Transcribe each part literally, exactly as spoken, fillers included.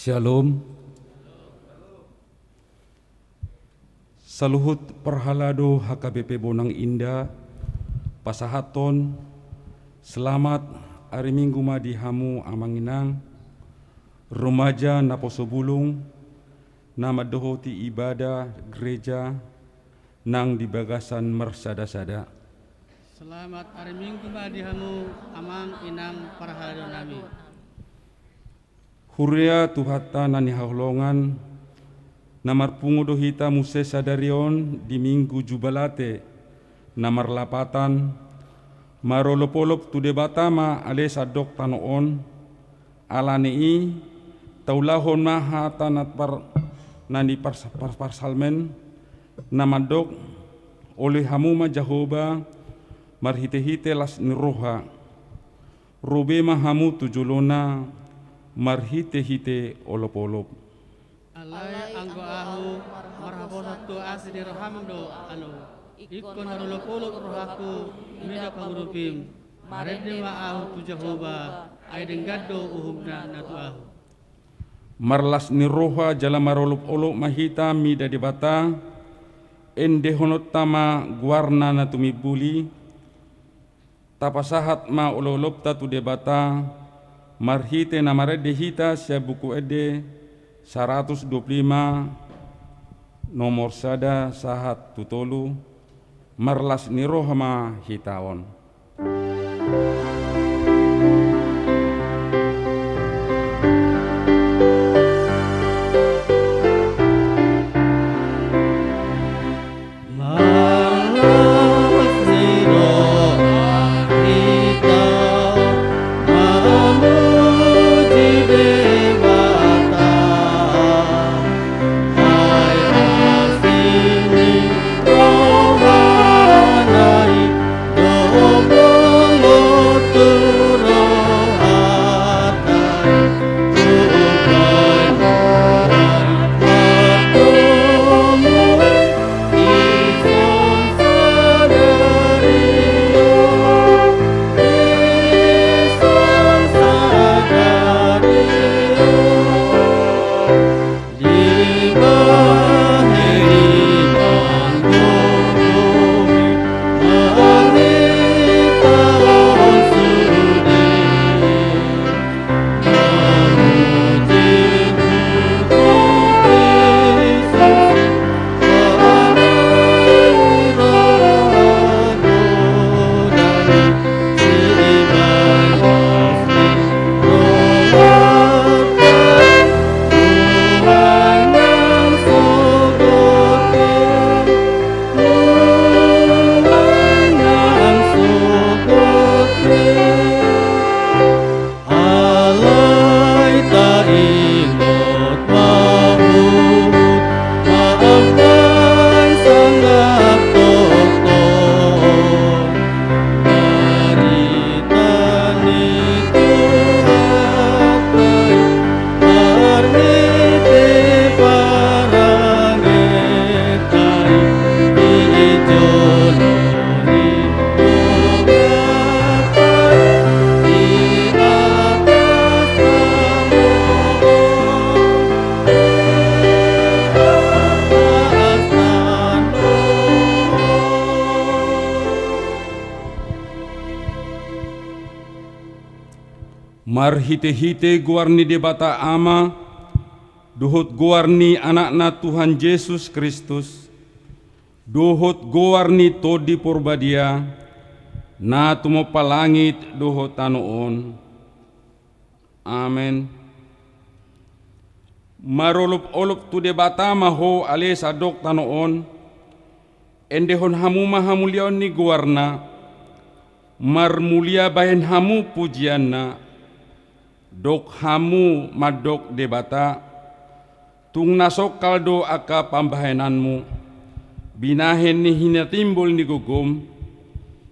Shalom. Saluhut parhalado H K B P Bonang Indah, pasahathon selamat ari Minggu ma di hamu amang inang, remaja naposo bulung, na mandohoti ibadah gereja nang di bagasan marsada-sada. Selamat ari Minggu ma di hamu amang inang parhalado nami. Huria Tuhanta na hinaholongan, na marpungu do hita muse sadari on di Minggu Jubalate, na marlapatan, marolop-olop tu Debata ma ale sandok tano on, ala ni i, taulahon ma hata na par-, na ni pars-, pars-, parsalmen, na mandok, oloi hamu ma Jahowa, marhite-hite las ni roha. Ro be ma hamu tu jolona marhite-hite olop-olop. Alai anggo ahu marhaposan tu asi ni roham do ahu. Ingkon marolop-olop rohangku mida pangurupim. Marende ma ahu tu Jahowa, ai denggan do uhumna na tu ahu. Marlas ni roha jala marolop-olop ma hita mida Debata, endehononta ma goarna na tumimbul i, tapasahat ma olop-olopta tu Debata, marhite na marende hita sian Buku Ende saratus dua pulu lima, nomor sada sahat tu tolu, marlas ni roha ma hita on. Marhite-hite goar ni Debata Ama, dohot goar ni Anakna Tuhan Jesus Kristus, dohot goar ni Tondi Porbadia, na tumompa langit dohot tano on. Amen. Marolop-olop tu Debata ma ho ale sandok tano on, endehon hamu ma hamuliaon ni goarna, marmulia bahen hamu pujianna, dok hamu mandok Debata, tung na songkal do angka pambahenanmu, binahen ni hinatimbol ni gogom,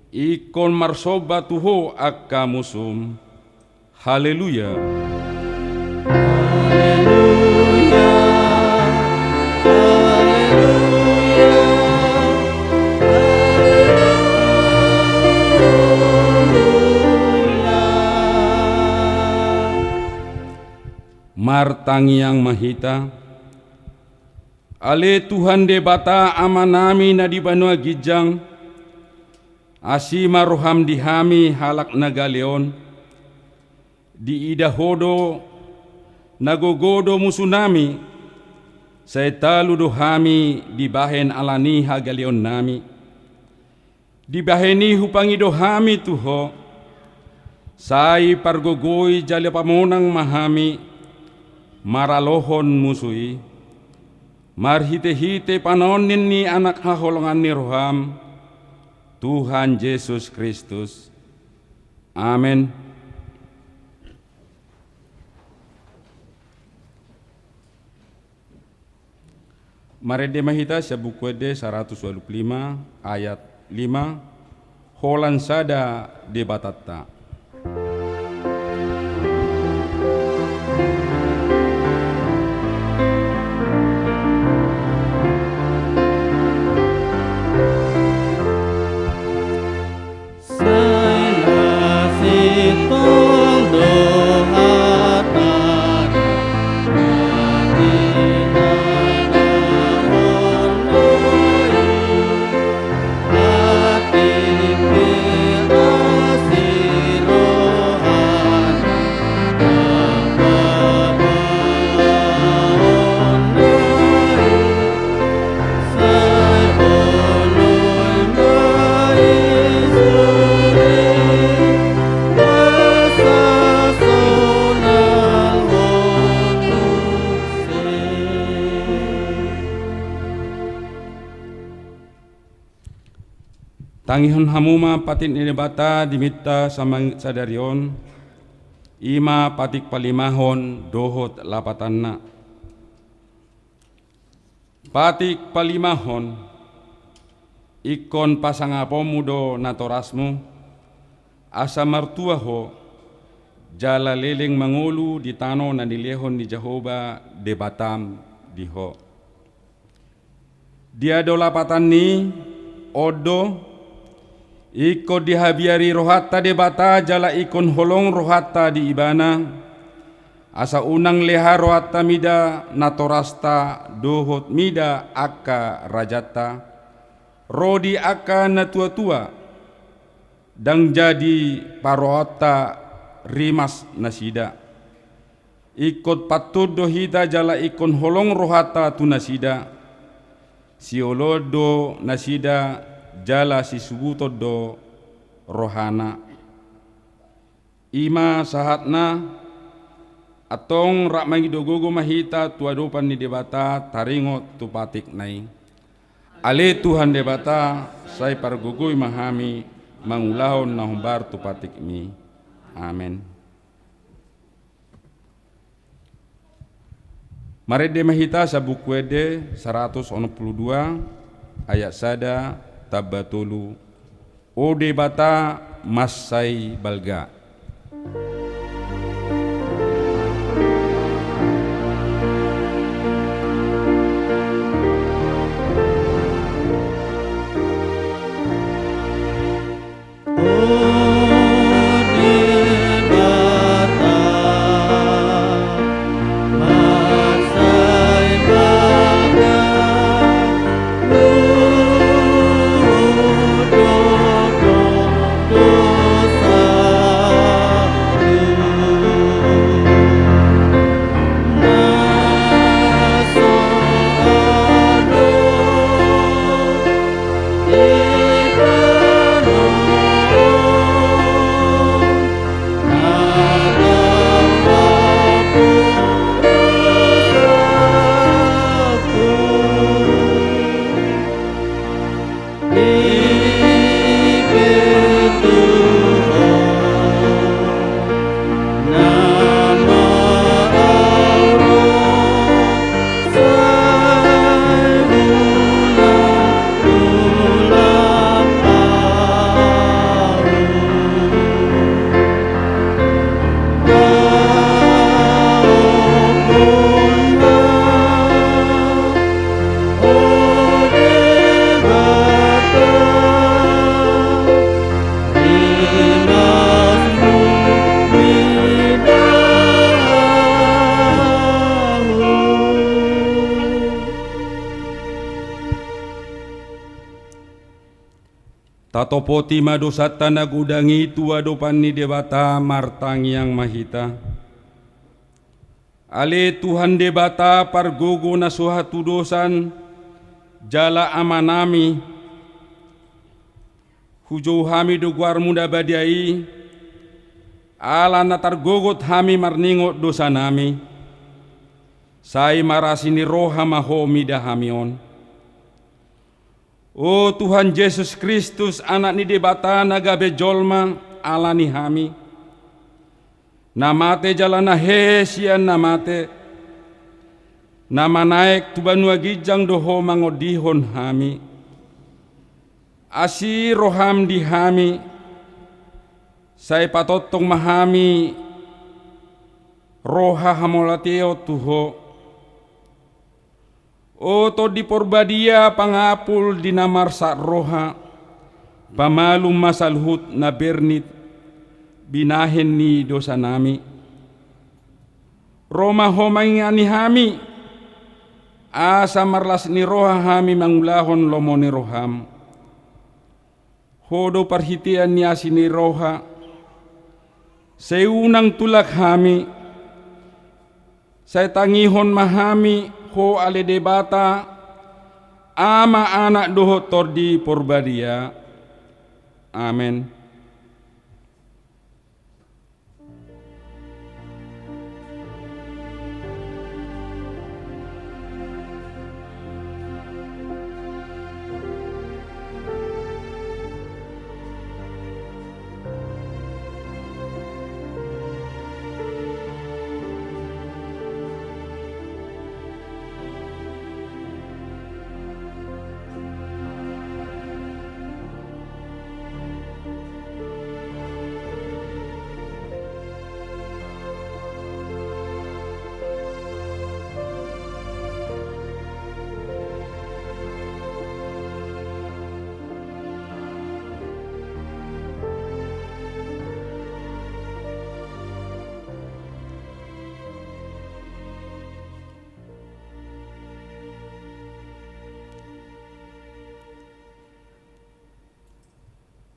ingkon marsomba tu ho angka musum. Haleluya. Haleluya. Haleluya. Haleluya. Martangiang ma hita. Ale Tuhan Debata Amanami na di banua ginjang, asi ma roham di hami halak na gale on. Diida Ho do, na gogo do musunami, sai talu do hami dibahen alani hagaleonnami. Dibahen i hupangido hami tu Ho, sai pargogoi jala pamonang ma hami maralohon musu i, marhitehite panaonon ni Anak haholongan ni roham, Tuhan Jesus Kristus. Amen. Marende ma hita sian Buku Ende saratus ualu pulu lima ayat lima, holan sada Debatanta. Tangihon hamu ma patik ni Debata di hita sadari on, i ma patik palimahon dohot lapatanna. Patik palimahon, ingkon pasangaponmu do natorasmu, asa martua ho, jala leleng mangolu di tano na nilehon ni Jahowa Debatam di ho. Dia do lapatan ni, on do, ingkon dihabiari rohanta Debata jala ingkon holong rohanta di Ibana, asa unang leha rohanta mida natorasta dohot mida angka rajanta, ro di angka natuatua, ndang jadi parrohanta rimas nasida. Ingkon pantun do hita jala ingkon holong rohanta tu nasida, sioloan do nasida jala sisubuton do rohana. I ma sahatna, antong rap mangido gogo ma hita tu adopan ni Debata taringot tu patikna i. Ale Tuhan Debata, sai pargogoi ma hami mangulahon na hombar tu patikmi. Amen. Marende ma hita sian Buku Ende saratus onom pulu dua ayat sada tamba tolu. O Debata mansai balga. Tatopoti ma dosanta na godang i tu adopan ni Debata, martangiang ma hita. Ale Tuhan Debata, pargogo na so hatudosan, jala Amanami, hujou hami do goarmu na badia i, ala na targogot hami marningot dosanami, sai marasi ni roha ma Ho mida hami on. O Tuhan Jesus Kristus, Anak ni Debata na gabe jolma ala ni hami, na mate jala na hehe sian na mate, na manaek tu banua ginjang do Ho mangondihon hami. Asi roham di hami, sai patongtong ma hami roha hamauliateon tu Ho. O Tondi Porbadia, pangapul di na marsak roha, pamalum ma saluhut na bernit binahen ni dosanami. Ro ma Ho mangingani hami, asa marlas ni roha hami mangulahon lomo ni roham. Ho do parhitean ni asi ni roha, sai unang tulak hami, sai tangihon ma hami Ho ale Debata, Ama, Anak dohot Tondi Porbadia. Amen.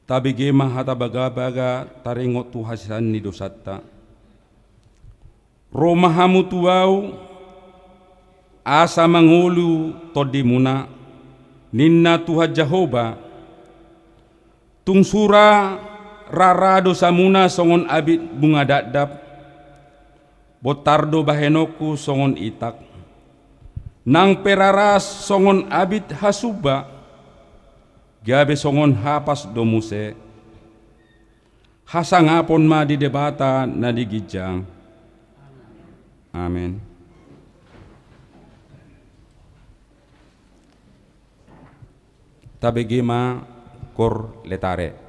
Tabege ma hata bagabaga taringot tu hasesaan ni dosanta. Ro ma hamu tu Ahu, asa mangolu tondimuna, ninna Tuhan Jahowa. Tung sura rara dosamuna songon abit bunga dakdap, bontar do bahenonku songon itak. Nang pe rara songon abit hasumba, gabe songon hapas do muse. Hasangapon ma di Debata na di ginjang. Amen. Tabege ma Cor Laetare.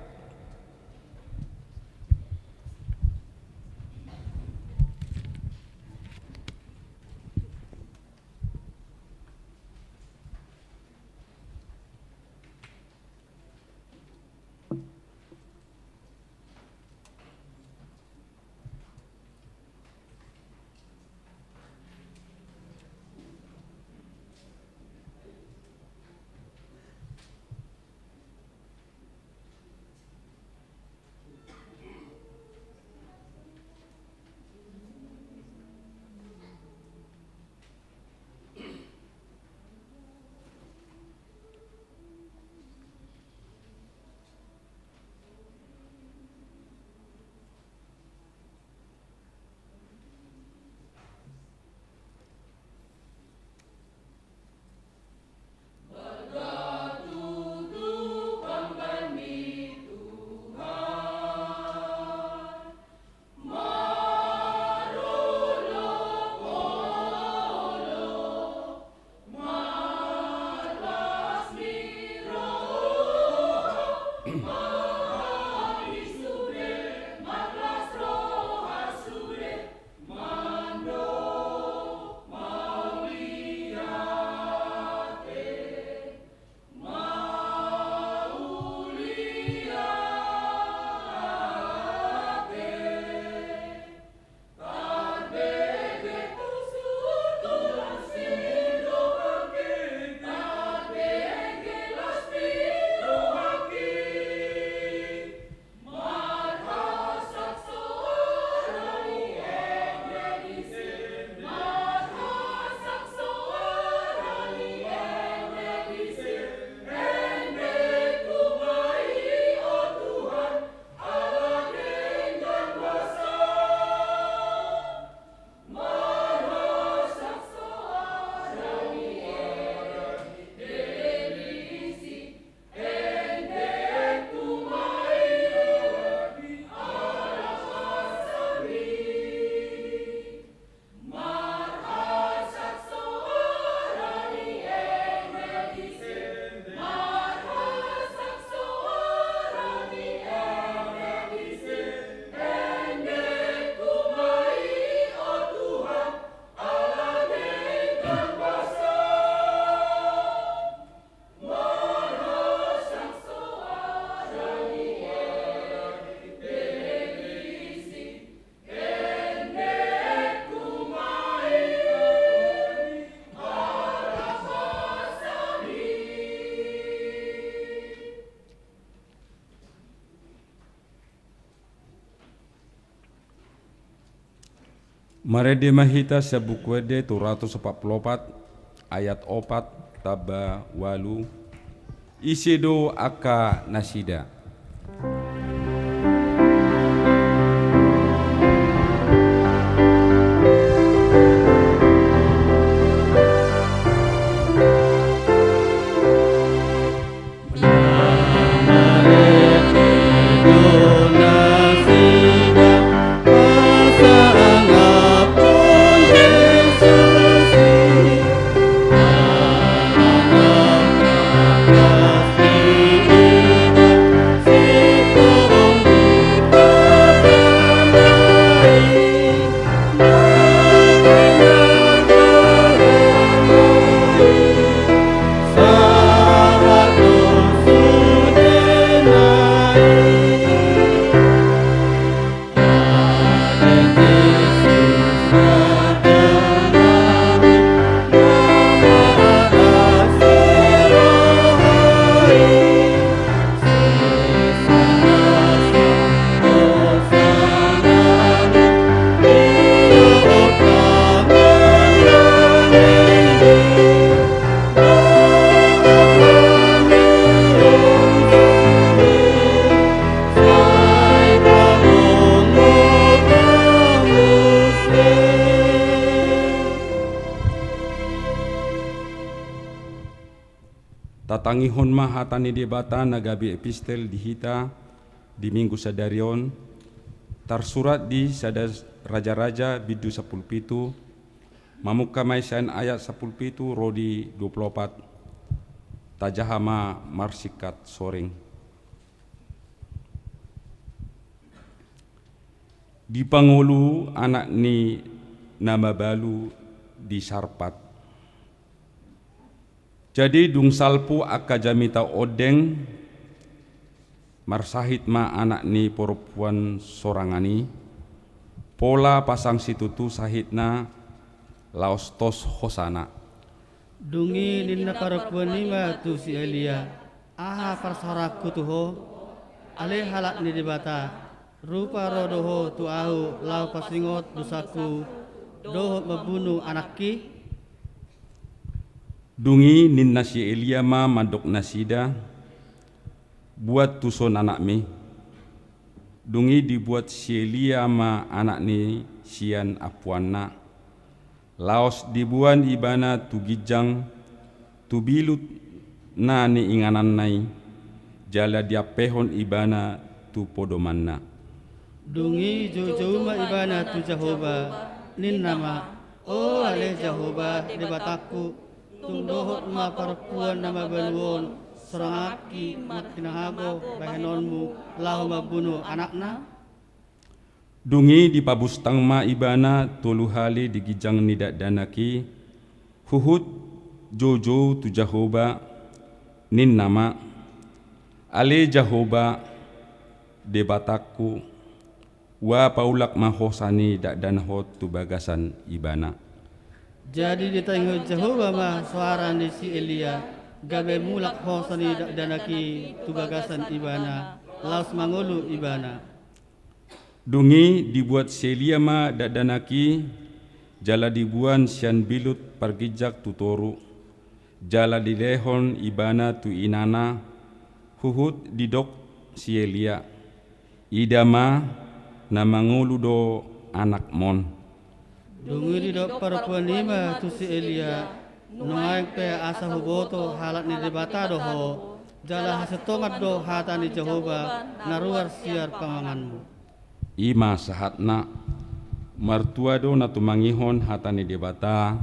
Marende ma hita sian Buku Ende tolu ratus opat pulu opat, ayat opat tamba ualu. Ise do angka nasida? Tatangihon ma hata ni Debata na gabe epistel di hita di Minggu sadari on, tarsurat di Sada Raja-raja bindu sampulu pitu, mamungka ma i sian ayat sampulu pitu ro di dua pulu opat. Tajaha ma marsingkat soring. Dipangolu anak ni na mabalu di Sarpat. Jadi dung salpu angka jamita ondeng, marsahit ma anak ni parompuan sorangan i, pola pasang situtu sahitna, laos tos hosana. Dung i ninna parompuan i ma tu si Elia: Aha parsaoranku tu ho? Ale halak ni Debata, rupa ro do ho tu ahu laho pasingot dosangku dohot mambunu anakki? Dung i ninna si Elia ma mandok nasida: Buat tuson anakmi. Dung i dibuat si Elia ma anakni sian ampuanna. Laos diboan ibana tu ginjang, tu bilut na niingananna i, jala diampehon ibana tu podomanna. Dung i joujou ma ibana tu Jahowa, ninna ma: O ale Jahowa Debatangku, tung dohot ma parompuan na mabalu on soranganki marhinago bahenonmu laho mambunu anakna? Dung i dipabustang ma ibana tolu hali di ginjang ni dakdanak i, huhut joujou tu Jahowa, ninna ma: Ale Jahowa Debatangku, ua paulak ma hosa ni dakdanak on tu bagasan ibana. Jadi ditangihon Jahowa ma soara ni si Elia, gabe mulak hosa ni dakdanak i tu bagasan ibana, laos mangolu ibana. Dung i dibuat si Elia ma dakdanak i, jala diboan sian bilut parginjang tu toru, jala dilehon ibana tu inana, huhut didok si Elia: Ida ma, na mangolu do anakmon. Dung i didok parompuan i ma tu si Elia: Nuaeng pe asa huboto halak ni Debata do ho, jala hasintongan do hata ni Jahowa na ruar sian pamanganmu. I ma sahatna. Martua do na tumangihon hata ni Debata,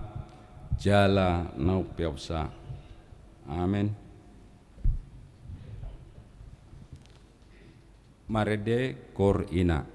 jala na umpeopsa. Amen. Marende koor ina.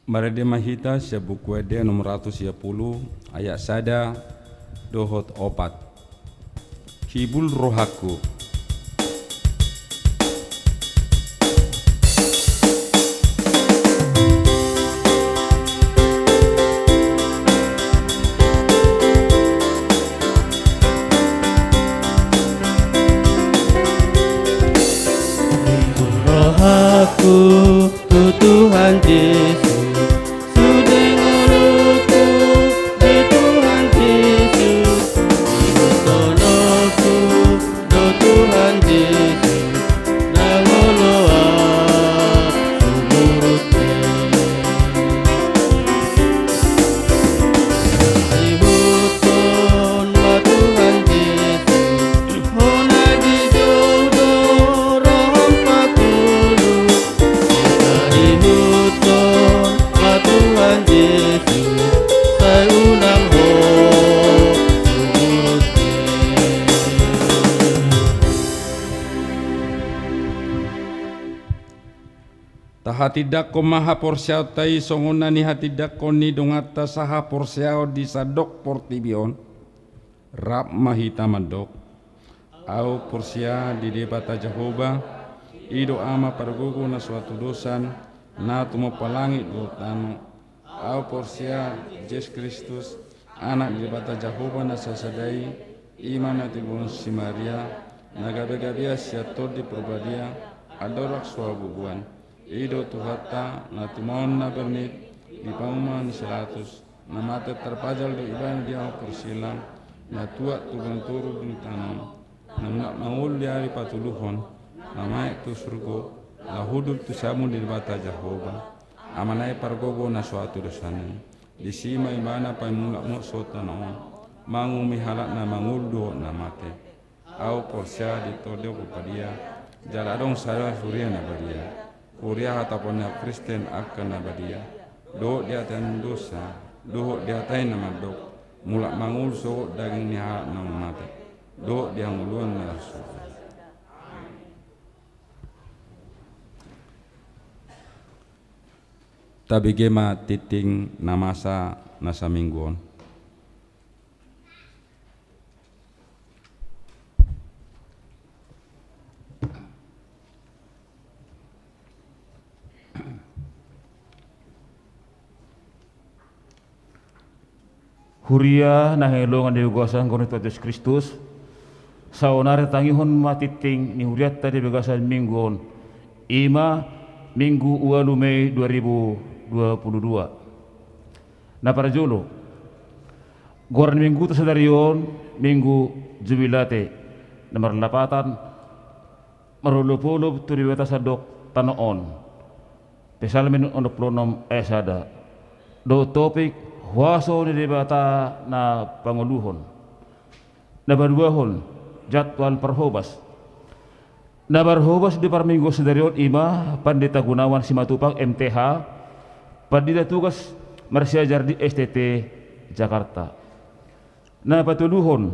Marende ma hita sian Buku Ende nomor ratus sia pulu, ayat sada dohot opat. Hibul rohangku. Hibul rohangku tu Tuhan Jesus, sude ngolungku di Tuhan Jesus, ihuthononku do Tuhan Jesus, ndang olo ahu sumurut be. Ihuthon ma Tuhan Jesus, hona dijou do roham patulus. Ihuthon ma Tuhan Jesus, sai unang ho sumurut be. Tahatindangkon ma haporseaonta i songon na nihatindangkon ni donganta sahaporseaon di sandok portibi on. Rap ma hita mandok. Ahu porsea di Debata Jahowa, i do Ama pargogo na so hatudosan, na tumompa langit dohot tano. Ahu porsea di Jesus Kristus, Anak ni Debata Jahowa na sasada i, i ma na tinodohon si Maria, na gabe gabean sian Tondi Parbadia, andorang so habubuhan. I do Tuhanta, na tumaon na bernit di pamunuan ni si Pilatus, na mate tarpajal do ibana di ahu porsila, na tuat tu bontean toru di tano on, na mulak mangolu di ari patoluhon, na maido tu surgo, laho hundul tu siamun ni Debata Jahowa, Amana i pargogo na so hatudosan i. Disi ma ibana paimulak muse tu tano on, manguhumi halak na mangolu dohot na mate. Ahu porsea di Tondi Parbadia, jala adong sada huria na badia. Huria hatapan ni halak Kristen angka na badia, dohot di hata ni dosa, dohot di hata ni na mandok, mulak mangolu sogot daging ni halak na mate, dohot di hangoluan na so. Tabege ma tingting na masa na saminggu on. Huria na hinaholongan di bagasan goar ni Tuhan Jesus Kristus, saonari tangihon ma tingting ni hurianta di bagasan minggu on, i ma Minggu ualu Mei dua ribu dua puluh dua. Na parjolo, goar ni mingguta sadari on Minggu Jubilate, na marlapatan marolopolop tu Debata sandok tano on. Psalmen onom pulu onom ayat sada. Dohot topik, huaso ni Debata na pangoluhon. Na paduahon, jadwal parhobas. Na marhobas di parmingguon sadari on i ma Pandita Gunawan Simatupang, M T H, pandita tugas marsiajar di S T T Jakarta. Na patoluhon,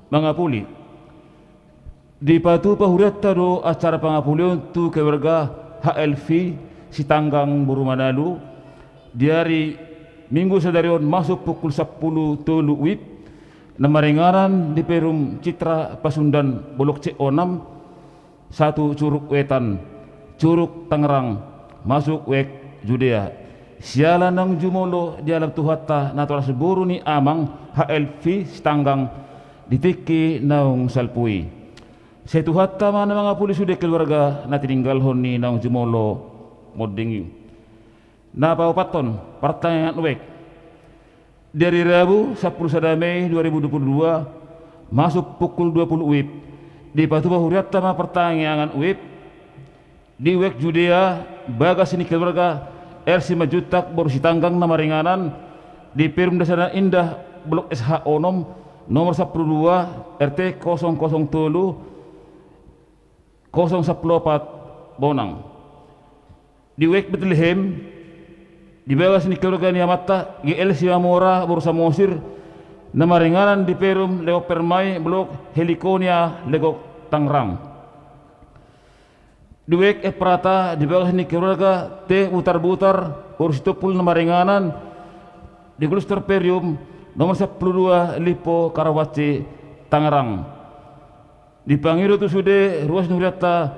mangapuli. Dipatupa hurianta do acara pangapuli on tu keluarga H L V Sitanggang boru Manalu, di ari Minggu sadari on masuk pukul sampulu tolu WIB, na maringanan di Perum Citra Pasundan Blok C onom, satu Curug Wetan, Curug Tangerang, masuk WEK Judea. Siala naung jumolo dialap Tuhanta natoras boru ni amang H L V Sitanggang di tingki naung salpu i. Sai Tuhanta ma na mangapuli sude keluarga na tininggalhon ni naung jumolo monding i. Na paopathon, partangiangan WEK. Di ari Rabu, sampulu sada Mei dua ribu dua puluh dua, masuk pukul dua puluh WIB, dipatupa hurianta ma partangiangan WIB di WEK Judea, bagas ni keluarga R Simanjuntak boru Sitanggang na maringanan di Perum Dasana Indah Blok S H onom, nomor sampulu dua, R T kosong kosong tolu, kosong sampulu opat, Bonang. Di WEK Betlehem, di bagas ni keluarga ni amanta G L Simamora boru Samosir, na maringanan di Perum Legok Permai, Blok Helikonia, Legok Tangerang. Duek Ephrata di bagas ni keluarga T Butarbutar, Ursitompul na maringanan di Gulus Torperium, nomor sampulu dua, Limpo, Karawaci, Tangerang. Dipangido tu sude ruas ni hurianta,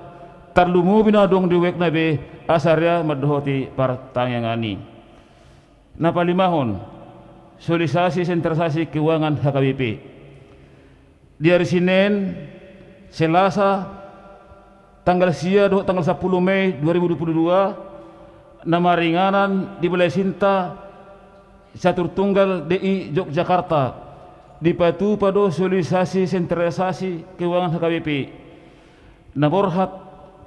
tarlumobi na adong di duekna be, asa rea mandohoti partangiangan i. Na palimahon, solisasi sentralisasi keuangan H K B P. Di ari Sinen, Selasa, tanggal sia dohot tanggal sampulu Mei dua ribu dua puluh dua, na maringanan di Balai Sinta Catur Tunggal D I Yogyakarta, dipatupa do solisasi sentralisasi keuangan H K B P. Na borhat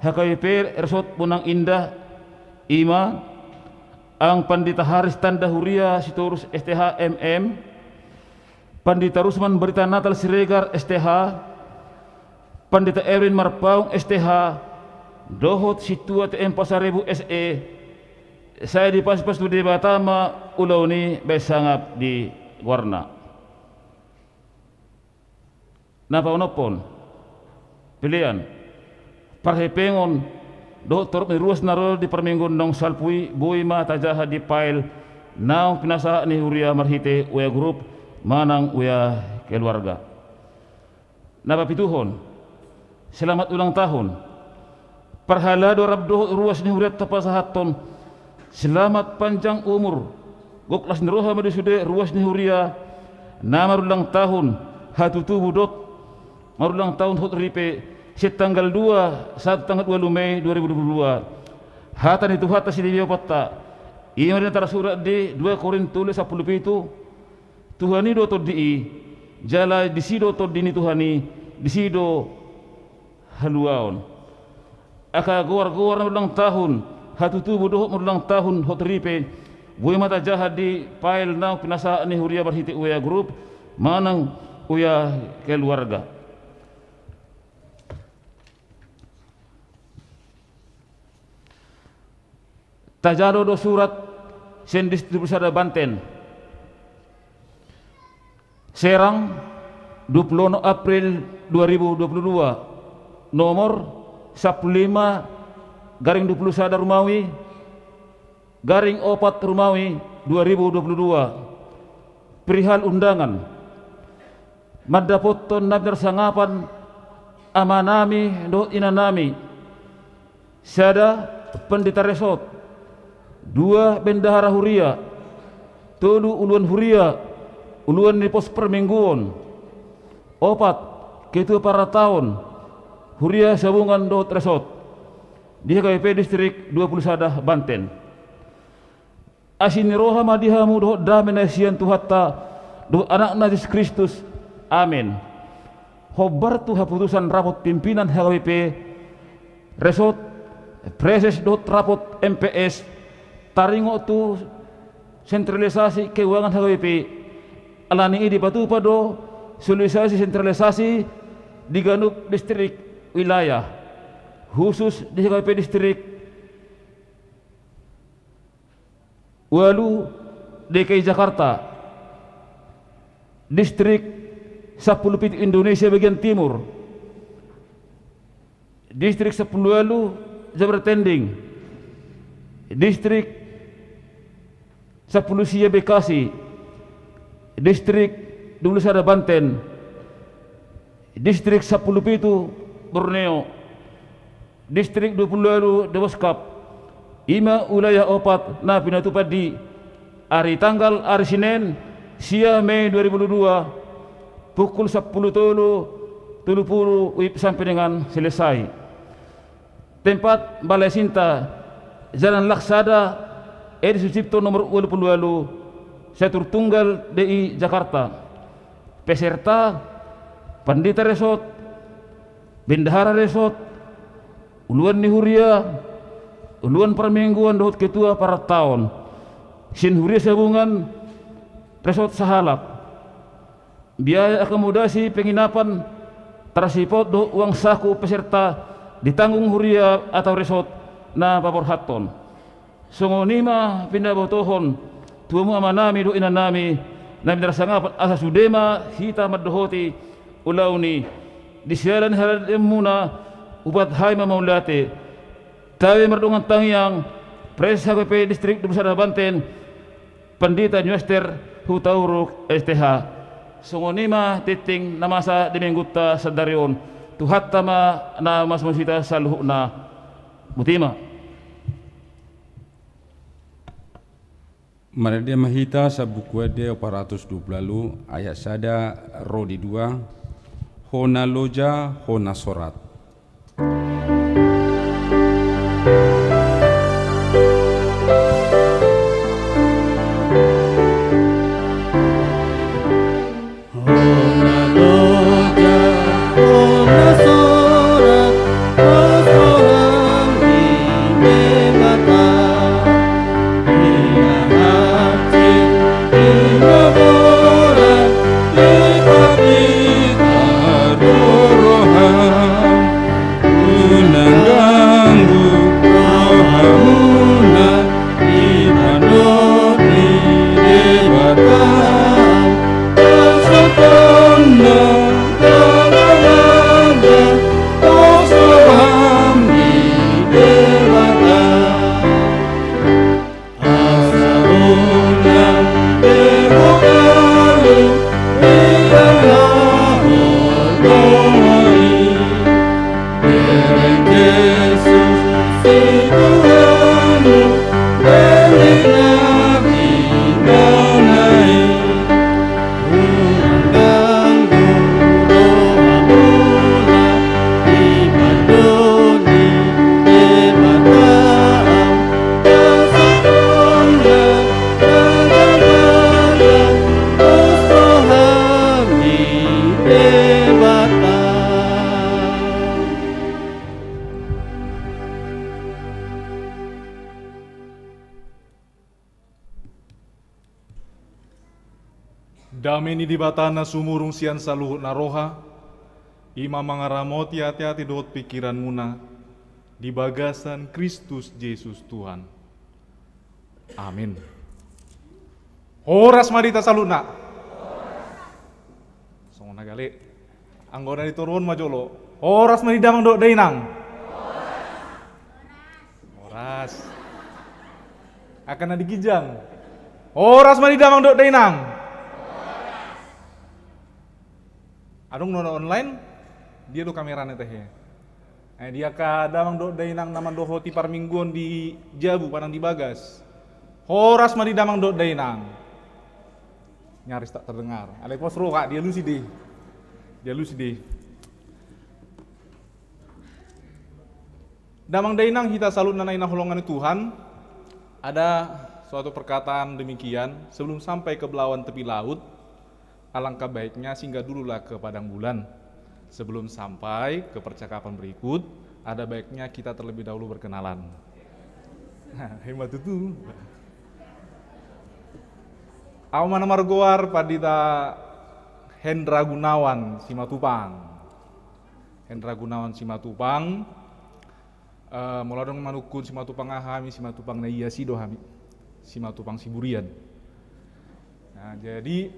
H K B P Resort Bonang Indah, i ma, Ang Pandita Haris Tanda Huria Sitorus S T H M M, Pandita Rusman Berita Natal Siregar S T H, Pandita Erwin Marpaung S T H, dohot Sintua T M Pasaribu S E, sai dipasupasu Debata ma ulaon i bahen sangap di goarna. Na paonomhon, pelean, parhepengon dohot torop ni ruas na ro di parmingguon naung salpu i boi ma tajaha di file naung pinasahat ni huria marhite WA group manang WA keluarga. Na papituhon, selamat ulang tahun. Parhalado rap dohot ruas ni hurianta pasahathon selamat panjang umur, gok las ni roha ma di sude ruas ni huria na marulang tahun, hatutubu dohot marulang tahun hot ripe, sian tanggal dua sahat tanggal ualu Mei dua ribu dua puluh dua. Hata ni Tuhanta Sidebata, i ma na tarsurat di dua Korintus sampulu pitu, Tuhan i do tondi i, jala disi do tondi ni Tuhan i, disi do haluaon. Angka goar-goar na ulang tahun, hatutubu dohot marulang tahun hot ripe, boi ma tajaha di file naung pinasahat ni huria marhite WA group manang WA keluarga. Tajalo do surat sian Distrik dua puluh sada Banten. Serang, dua puluh onom April dua ribu dua puluh dua, nomor sampulu lima garing dua puluh sada Rumawi, garing opat Rumawi dua ribu dua puluh dua. Perihal undangan. Mandapothon na pinarsangapan amanami dohot inanami. Sada, Pandita Resort. Dua, Bendahara Huria. Tolu, Uluan Huria, uluan ni pos parmingguon. Opat, Ketua Parataon Huria Sabungan dohot Resort di H K B P Distrik dua puluh sada Banten. Asi ni roha ma di hamu dohot dame na sian Tuhanta dohot Anakna Jesus Kristus. Amen. Hombar tu haputusan rapot pimpinan H K B P Resort, Praeses dohot rapot M P S, taringot tu sentralisasi keuangan H K B P, alani i dipatupa do solisasi sentralisasi di ganup distrik wilayah, husus di H K B P Distrik ualu D K I Jakarta, Distrik sampulu pitu Indonesia bagian timur, Distrik sampulu ualu Jabar Tending, Distrik sampulu sia Bekasi, Distrik dua puluh sada Banten, Distrik sampulu pitu Borneo, Distrik dua puluh ualu Deboskap. I ma wilayah opat na pinatupa di ari tanggal ari Sinen, sia Mei dua ribu dua puluh dua, pukul sampulu tolu, tolu pulu WIB sampe dengan selesai. Tempat, Balai Sinta, Jalan Laksada, Edi Sucipto nomor ualu pulu ualu, Catur Tunggal D I Jakarta. Peserta, Pandita Resort, Bendahara Resort, uluan ni huria, uluan parmingguan dohot ketua parataon sian Huria Sabungan Resort sahalak. Biaya akomodasi penginapan, transport dohot uang saku peserta ditanggung huria atau resort na paborhathon. Songon i ma pinabotohon tu hamu amanami dohot inanami na pinarsangapan, asa sude ma hita mandohoti ulaon i. Di siala ni haradeonmuna, ubat hami ma mauliate. Gabe mardongan tangiang, Pres H K P P Distrik dua puluh sada Banten, Pandita Nyoester Hutauruk, S T H. Songon i ma tingting na masa di minggunta sadari on. Tuhanta ma na mamasu-masu hita saluhutna. Botima. Marende ma hita sian Buku Ende opat ratus dua puluh ualu, ayat sada ro di dua. Hona loja, hona sorat. Hona loja, hona sorat, pos roham di Debata. Di na hansit, di na borat, di na pintor do roham. Unang ganggu rohamuna, dipandok ni Debata. Pasothon do hata na loja, pos roham di Debata. Asa unang be ho galu, unang be ho galu. Bereng Jesus i Tuhanmu, bereng na hinauna i. Unang ganggu rohamuna, dipandok ni Debata. Pasothon do hata na loja, pos roham di Debata. Dame ni Debata na sumurung sian saluhut na roha, i ma mangaramoti ateate dohot pingkiranmuna di bagasan Kristus Jesus Tuhan. Amin. Horas ma di hita saluhutna. Songon na gale. Anggo na di toru on ma jolo. Horas ma di damang dohot dainang. Horas. Angka na di ginjang. Horas ma di damang dohot dainang. Adong do na online, dia do kamerana tahe. Eh, di angka damang dohot dainang na mandohoti parmingguon di jabu, manang di bagas. Horas ma di damang dohot dainang. Nyaris tak terdengar. Alai pos roha, dialusi dei. Dialusi dei. Damang dainang hita saluhutna na hinaholongan ni Tuhan, ada suatu perkataan demikian, sebelum sampai ke belawan tepi laut, alangkah baiknya singgah dululah ke padang bulan. Sebelum sampai ke percakapan berikut, ada baiknya kita terlebih dahulu berkenalan. Hebat itu. Au ma na margoar Pandita Hendra Gunawan Simatupang. Hendra Gunawan Simatupang. Eh, molo adong manungkun Simatupang aha hami, Simatupang na iasi do hami. Simatupang Siburian. Nah, jadi,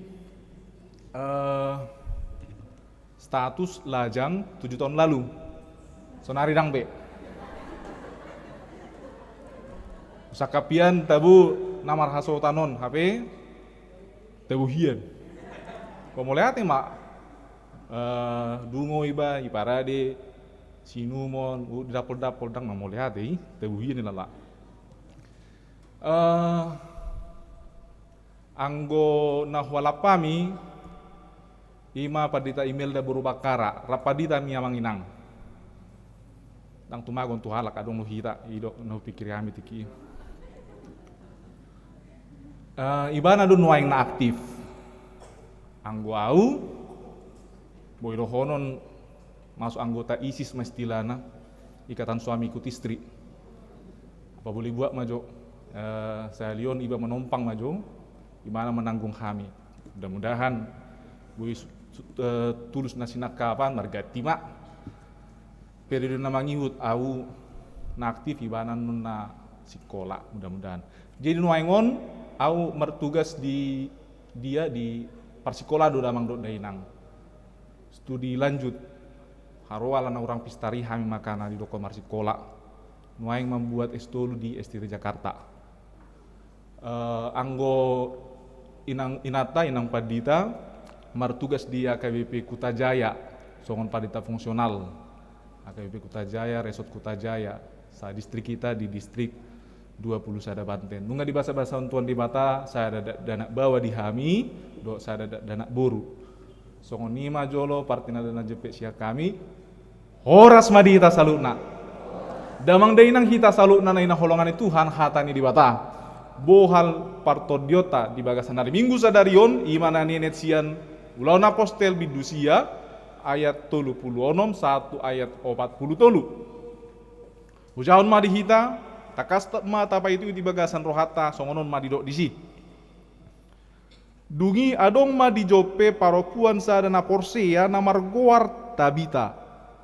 eh, status lajang tujuh tahun lalu. Sonari ndang be. Sangkap hian tabo na marhasohotan on, hape tabo hian. Ba mauliate ma, eh, dungo iba, iparade, siinumon, uh, didapoldapol, ndang na mauliate i, tabo hian i lala. Eh, anggo na hualap hami, i ma Pandita Imelda boru Bakkara, rap pandita hami amang inang. Ndang tumagon tu halak, adong do hita, i do na hupingkiri hami tingki i. Eh, ibana do nuaeng na aktif. Anggo au, boi dohonon masuk anggota ISIS ma istilahna, Ikatan Suami Ikut Istri. Apa boleh buat ma jo, eh, sahali on iba manompang ma jo, ibana mananggung hami. Mudah-mudahan boi su-, su-, eh, tulus na sinangkapan, marganti ma. Periode na mangihut au na aktif, ibana annon na sikola, mudah-mudahan. Jadi nuaeng on au martugas di dia di parsikola do damang dohot dainang. Studi lanjut. Haroa alana hurang pistar i hami makana didokkon marsikola. Nuaeng mambuat S tolu di S T T Jakarta. Eh, anggo inang, inanta, inang pandita, martugas di H K B P Kuta Jaya, songon pandita fungsional. H K B P Kuta Jaya, Resort Kuta Jaya, sa distrik hita di distrik dua puluh sada Banten. Nunga dibasabasahon Tuhan Debata, sada da-, dakdanak baoa di hami, dohot sada dakdanak boru. Songon i ma jolo partinandanan jempek sian hami. Horas ma di hita saluhutna. Damang dainang hita saluhutna na hinaholongan ni Tuhan, hata ni Debata. Bohal partondionta di bagasan ari Minggu sadari on, i ma na nienet sian Ulaon Apostel bindu sia, ayat tolu pulu onom sahat tu ayat opat pulu tolu. Hujahahon ma di hita, tangkas ma tapaihutihut di bagasan rohanta, songon on ma didok disi. Dung i adong ma di Joppe parompuan sada na porsea na margoar Tabita,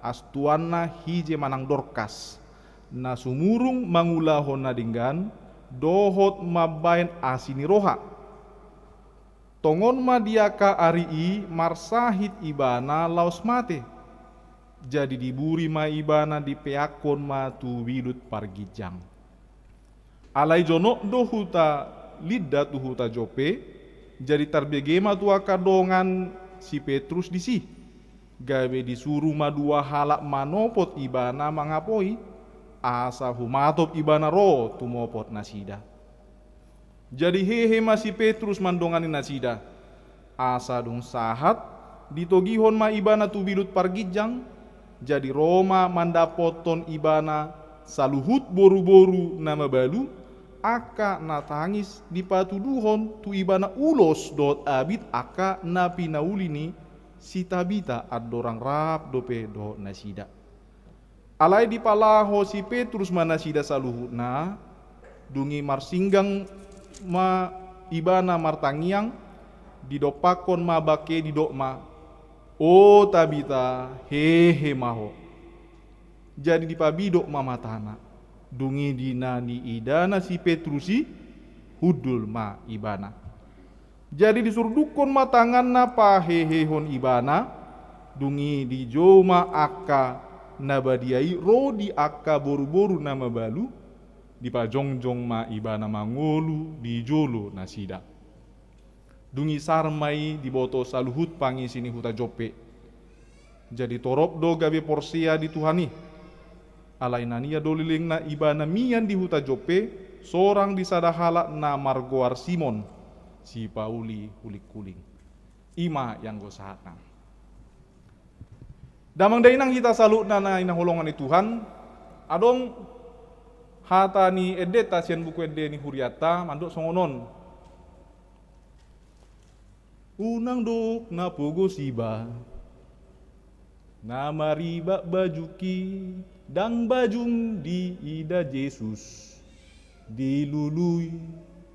astuanna hije manang Dorkas, na sumurung mangulahon na denggan, dohot mambahen asi ni roha. Tongon ma di angka ari i marsahit ibana laos mate. Jadi diburi ma ibana, dipeakkon ma tu bilut parginjang. Alai jonok do huta Lidda tu huta Joppe, jadi tarbege ma tu angka dongan si Petrus disi. Gabe disuru ma dua halak manopot ibana mangapoi, asa humatop ibana ro tumopot nasida. Jadi hehe ma si Petrus mandongani nasida. Asa dung sahat, ditogihon ma ibana tu bilut parginjang, jadi ro ma mandapothon ibana saluhut boruboru na mabalu, angka na tangis dipatuduhon tu ibana ulos dohot abit angka na pinauli ni si Tabita andorang rap dope dohot nasida. Alai dipalaho si Petrus ma nasida saluhutna, dung i marsinggang ma ibana martangiang, didompakkon ma bangke, didok ma, "O Tabita, hehe ma ho." Jadi dipabidok ma matana. Dung i di na niidana si Petrus i, hundul ma ibana. Jadi disurdukkon ma tanganna pahehehon ibana, dung i dijou ma angka na badia i ro di angka boruboru na mabalu, dipajongjong ma ibana mangolu di jolo nasida. Dung i sar ma i diboto saluhut pangisi ni huta Joppe. Jadi torop do gabe porsea di Tuhan i. Alai na nian do lelengna ibana mian di huta Joppe, sorang di sada halak na margoar Simon, sipauli hulinghuling. I ma ianggo sahatna. Damang dainang hita saluhutna na hinaholongan ni Tuhan, adong hata ni endenta sian Buku Ende ni Hurianta, mandok songon on. Unang dok na pogos iba, na maribak bajungki, ndang bajum diida Jesus, dilului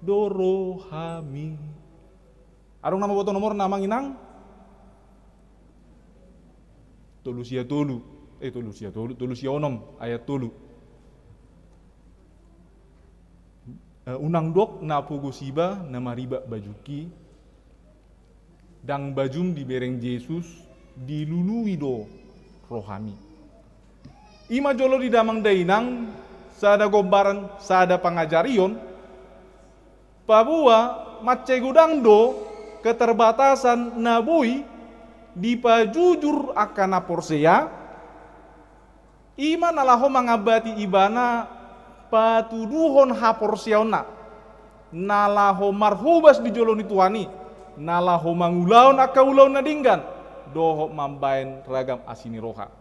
do rohami. Adong na mamboto nomorna, amang inang? Tolu sia tolu, eh, tolu sia tolu, tolu sia onom, ayat tolu. Eh, unang dok na pogos iba na maribak bajungki, ndang bajum dibereng Jesus, dilului do rohami. I ma jolo di damang dainang, sada gombaran, sada pangajarion, paboa mansai godang do keterbatasan na boi dipajujur angka na porsea, i ma na laho mangambati ibana patuduhon haporseaonna, na laho marhobas di jolo ni Tuhan i, na laho mangulahon angka ulaon na denggan, dohot mambahen ragam asi ni roha.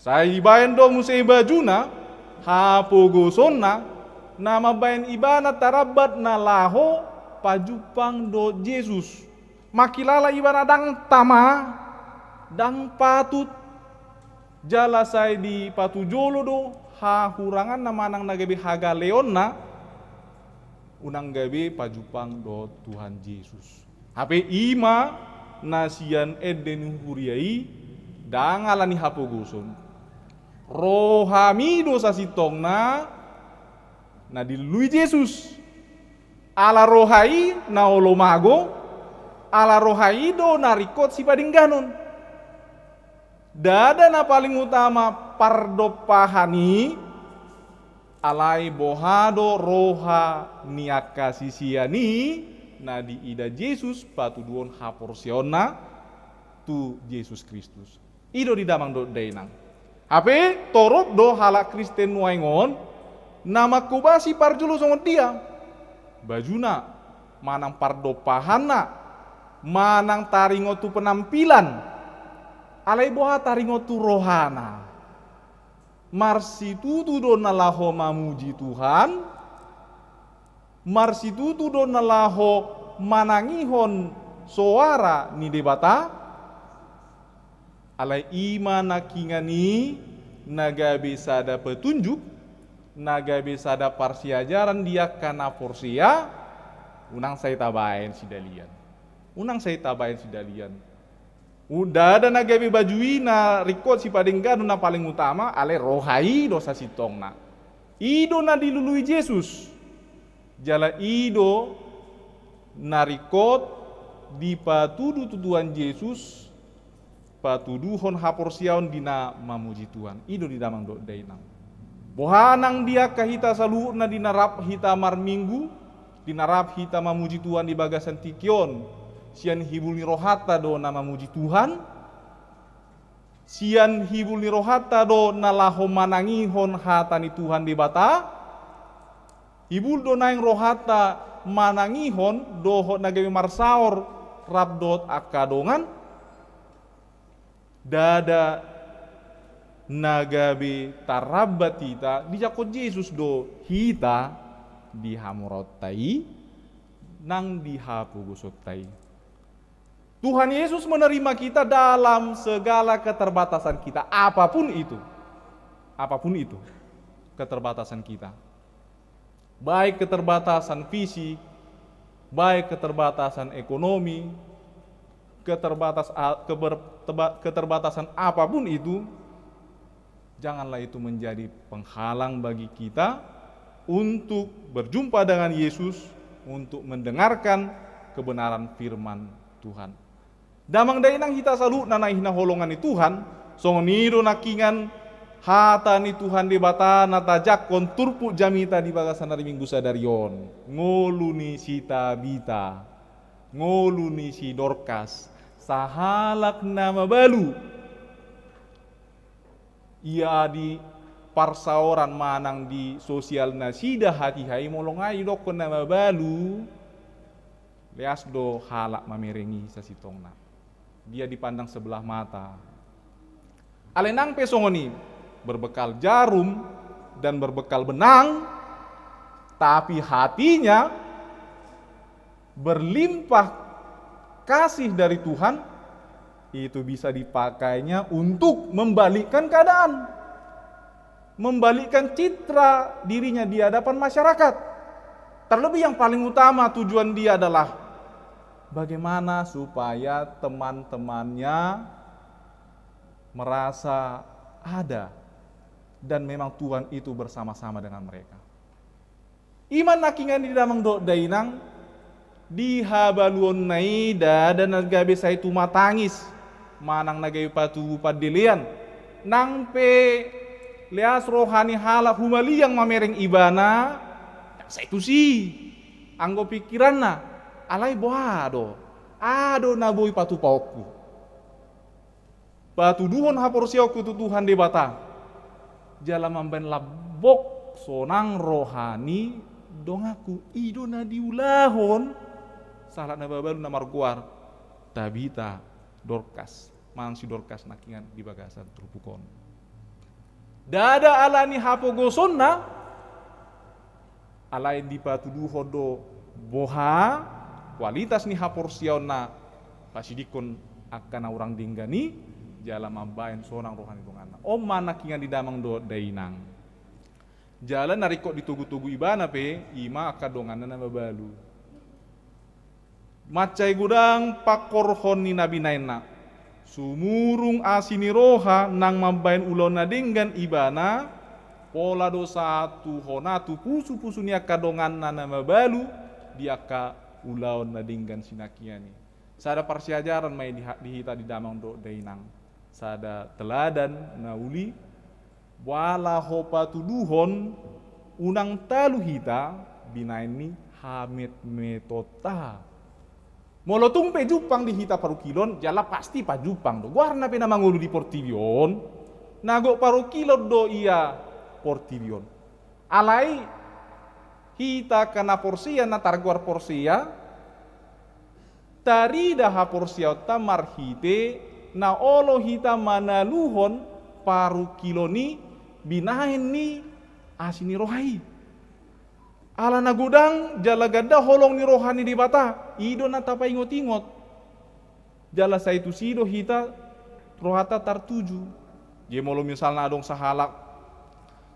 Sai dibahen do muse bajuna, hapogosonna, na mambahen ibana tarambat na laho pajumpang dohot Jesus. Mangkilala ibana ndang tama, ndang patut, jala sai dipatujolo do hahuranganna manang na gabe hagaleonna, unang gabe pajumpang dohot Tuhan Jesus. Hape i ma na sian ende ni huria i, ndang ala ni hapogoson. Rohami do sasintongna na dilului Jesus. Ala roha i na olo mago, ala roha i do na ringkot sipadengganon. Ndada na paling utama pardompahan i, Alai boha do roha ni angka sisean i na diida Jesus patuduhon haporseaonna tu Jesus Kristus. I do di damang dohot dainang. Hape torop do halak Kristen nuaeng on na mangkobasi parjolo songon dia. Bajuna, manang pardompahanna, manang taringot tu penampilan. Alai boha taringot tu rohana? Marsitutu do na laho mamuji Tuhan? Marsitutu do na laho manangihon soara ni Debata? Alai i ma nangkiningan i na gabe sada petunjuk, na gabe sada parsiajaran di angka na porsea. Unang sai tabaen sidalian. Unang sai tabaen sidalian. Ndada na gabe baju i na ringkot sipadengganon na paling utama, alai roha i do sasintongna. I do na dilului Jesus. Jala i do na ringkot dipatudu tu Tuhan Jesus, patuduhon haporseaon di na mamuji Tuhan. I do di damang dohot dainang. Boha nang di angka hita saluhutna di na rap hita marminggu, di na rap hita mamuji Tuhan di bagasan tingki on? Sian hibul ni rohanta do na mamuji Tuhan? Sian hibul ni rohanta do na laho manangihon hata ni Tuhan Debata? Hibul do naeng rohanta manangihon dohot na gabe marsaor rap dohot angka dongan? Ndada na gabe tarlambat hita, dijangkon Jesus do hita di hamoraonta i nang di hapogosonta i. Tuhan Yesus menerima kita dalam segala keterbatasan kita, apapun itu. Apapun itu keterbatasan kita. Baik keterbatasan fisik, baik keterbatasan ekonomi, keterbatas-, a-, keber-, teba-, keterbatasan apapun itu, janganlah itu menjadi penghalang bagi kita untuk berjumpa dengan Yesus, untuk mendengarkan kebenaran firman Tuhan. Damang dainang hita saluhutna na hinaholongan ni Tuhan, songon i do nangkiningan hata ni Tuhan Debata na tajangkon turpuk jamita di bagasan ari Minggu sadari on. Ngolu ni si Tabita, ngolu ni si Dorkas, sahalak na mabalu. Ia di parsaoran manang di sosial nasida hatiha i, molo nga didokkon na mabalu, leas do halak mamereng i sasintongna. Dia dipandang sebelah mata. Alai nang pe songon i, berbekal jarum dan berbekal benang, tapi hatinya berlimpah kasih dari Tuhan, itu bisa dipakainya untuk membalikkan keadaan, membalikkan citra dirinya di hadapan masyarakat. Terlebih yang paling utama tujuan dia adalah bagaimana supaya teman-temannya merasa ada dan memang Tuhan itu bersama-sama dengan mereka. I ma nangkiningan di damang dohot dainang, di habaluonna i ndada na gabe sai tumatangis, manang na gabe patubu pandelean. Nang pe leas roha ni halak humaliang mamereng ibana, sai tusi anggo pingkiranna, alai boha do, aha do na boi patupaonku? Patuduhon haporseaonku tu Tuhan Debata, jala mambaen lambok sonang roha ni donganku. I do na diulahon sahalak na mabalu na margoar Tabita, Dorkas, manang si Dorkas nangkiningan di bagasan turpuk on. Ndada ala ni hapogosonna, alai dipatuduhon do boha kualitas ni haporseaonna, pasidingkon angka na hurang denggan i, jala mambaen sonang roha ni donganna. On ma nangkiningan di damang dohot dainang. Jala na ringkot ditogu-togu ibana pe, i ma angka donganna na mabalu. Mansai godang pangkorhon ni na binaenna. Sumurung asi ni roha nang mambaen ulaon na denggan ibana, pola do sahat tu hona tu pusu-pusu ni angka donganna na mabalu di angka ulaon na denggan sinangkiningan i. Sada parsiajaran ma i di ha-, di hita di damang dohot dainang. Sada teladan na uli, boha laho patuduhon Unang talu hita binaen ni hametmetonta. Molo tung pe jumpang di hita parungkilon, jala pasti pajumpang do. Goarna pe na mangolu di portibi on, na gok parungkilon do ia portibi on. Alai hita angka na porsea, na targoar porsea, tarida haporseaonta marhite na olo hita manaluhon parungkilon i binaen ni asi ni roha i. Ala na godang jala ganda holong ni roha ni Debata, i do na tapaingotingot. Jala sai tusi do hita rohanta tartuju. Jadi molo misalna adong sahalak,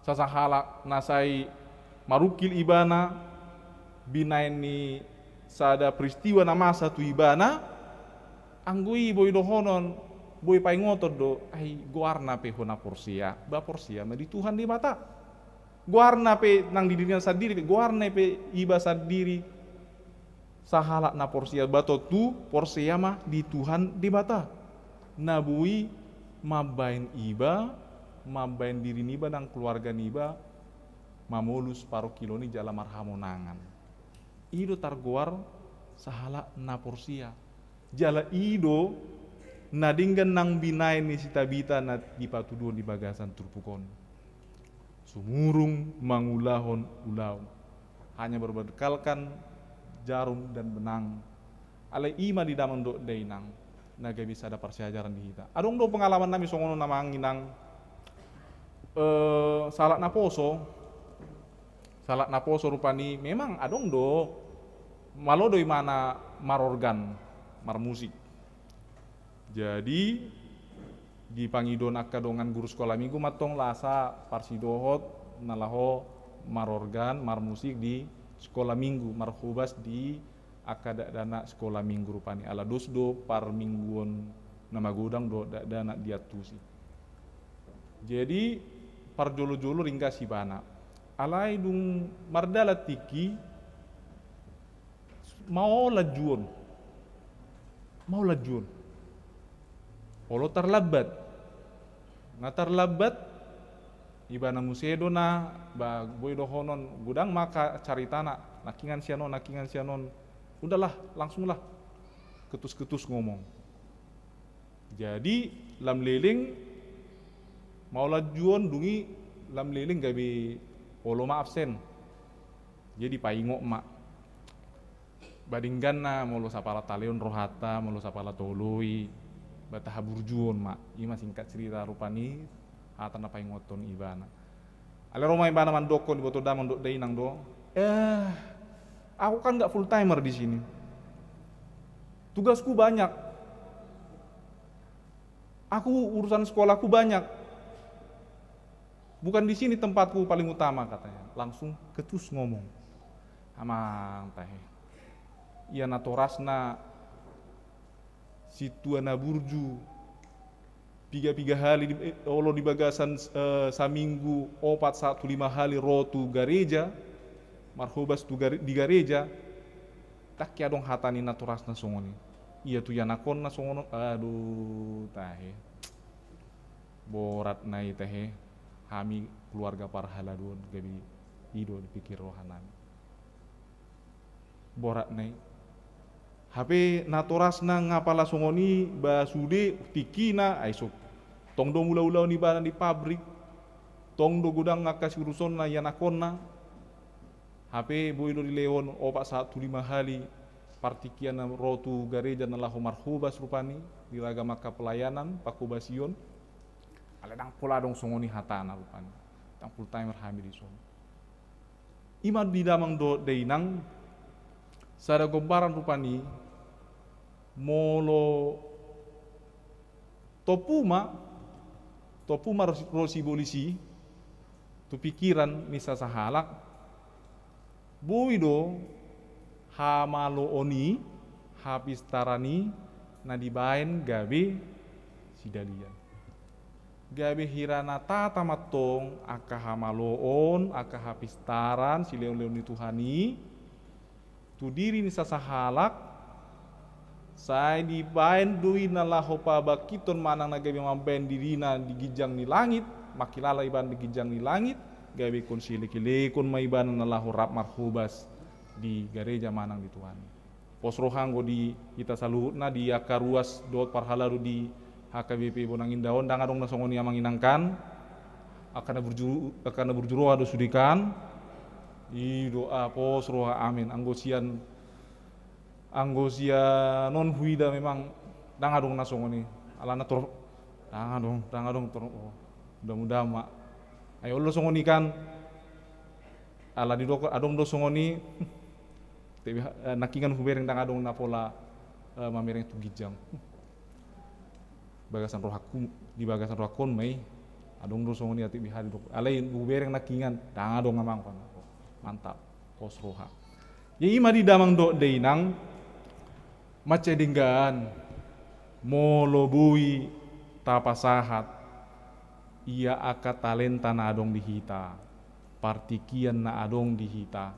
sasahalak na sai marungkil ibana binaen ni sada peristiwa na masa tu ibana, anggo i boi dohonon, boi paingoton do, ai goarna pe ho na porsea, ba porsea ma di Tuhan Debata. Goarna pe nang di dirina sandiri pe, goarna pe iba sandiri sahalak na porsea, ba tontu porsea ma di Tuhan Debata. Na boi mambaen iba, mambaen diri niba nang keluarga niba, mamolus parungkilon i jala marhamonangan. I do targoar sahalak na porsea. Jala i do na denggan nang binaen ni si Tabita na dipatuduhon di bagasan turpuk on. Sumurung mangulahon ulaon, hanya berbekalkan jarum dan benang. Alai i ma di damang dohot dainang na gabe sada parsiajaran di hita. Adong do pengalaman nami songon on amang inang, eh, sahalak na poso, sahalak na poso rupani memang adong do, malo do imana marorgan, marmusik. Jadi dipangido angka dongan guru sekolah minggu mantong lasa parsidohot na laho marorgan, marmusik di sekolah minggu, marhobas di angka dakdanak sekolah minggu rupani, ala dos do parmingguon na magodang dohot dakdanak diantusi. Jadi parjolo-jolo ringgas ibana. Alai dung mardalan tingki, maol anjuon. Maol anjuon. Olo tarlambat. Na tarlambat, ibana muse do na, ba, boi dohonon, godang ma angka caritana, nangkingan sian on, nangkingan sian on. Udahlah, langsunglah. Ketus-ketus ngomong. Jadi lam leleng maol anjuon, dung i lam leleng gabe olo ma absen. Jadi paingot ma. Ba dengganna molo sapala taleon rohanta, molo sapala toloi, ba tahaburjuon ma. I ma singkat cerita rupani hata na paingothon ibana. Alai ro ma ibana mandokkon di boto damang dohot dainang do, "Eh, aku kan nggak full timer di sini. Tugasku banyak. Aku urusan sekolahku banyak. Bukan di sini tempatku paling utama," katanya. Langsung ketus ngomong. Amang tahe. Ia natorasna sintua na burju. Piga-piga hali di, eh, olo di bagasan, eh, saminggu opat sahat tu lima hali ro tu gareja, marhobas tu gare-, di gareja, ndang i adong hata ni natorasna songon i. Ia tu ianakhonna songon on, aduh, tahe. Borat na i tahe, hami keluarga parhaladoon gabe i do dipikir rohanami. Borat na i. Hape natorasna nga pala songon i, ba sude tingkina, ai so tong do mangula-ula ibana di pabrik, tong do godang angka siurusonna ianakhonna. Hape boi do dilehon opat sahat tu lima hali partingkian na ro tu gareja na laho marhobas rupani, di ragam angka pelayanan, panghobasion. Alai ndang pola adong songon i hatana rupani. Ndang full timer hami di son. I ma di damang dohot dainang, sada gombaran rupani, molo tompu ma, tompu ma ro si, ro sibolis i, tu pikiran ni sasahalak, boi do hamaloon i, hapistaran i, na dibaen gabe sidalian. Gabe hira na tata mantong angka hamaloon, angka hapistaran, silehon-lehon ni Tuhan i, tu diri ni sasahalak, sai dibaen do i na laho pabangkithon manang na gabe mambaen dirina di ginjang ni langit, mangkilala ibana di ginjang ni langit, gabe ingkon sielekelekon ma ibana na laho rap marhobas di gareja manang di Tuhan i. Pos roha anggo di hita saluhutna, di angka ruas dohot parhalado di H K B P Bonang Indah on, ndang adong na songon i, amang inang kan. Angka na burju, angka na burju roha do sude kan. I do, ah, pos roha, amin. Anggo sian, anggo sian on huida memang ndang adong na songon i. Alana tor, ndang adong, ndang adong tor, oh, mudah-mudahan ma. Ai olo songon i kan. Ala didok adong do songon i. Tapi, eh, nangkiningan hubereng ndang adong na pola, eh, mamereng tu ginjang. Bagasan rohangku, di bagasan rohangkon ma i. Adong do songon i, atik bihari dok. Alai hubereng nangkiningan, ndang adong, amang, kan. Mantap, pos roha. Jadi i ma di damang dohot dainang, mansai denggan, molo boi tapasahat ia angka talenta na adong di hita, partingkian na adong di hita,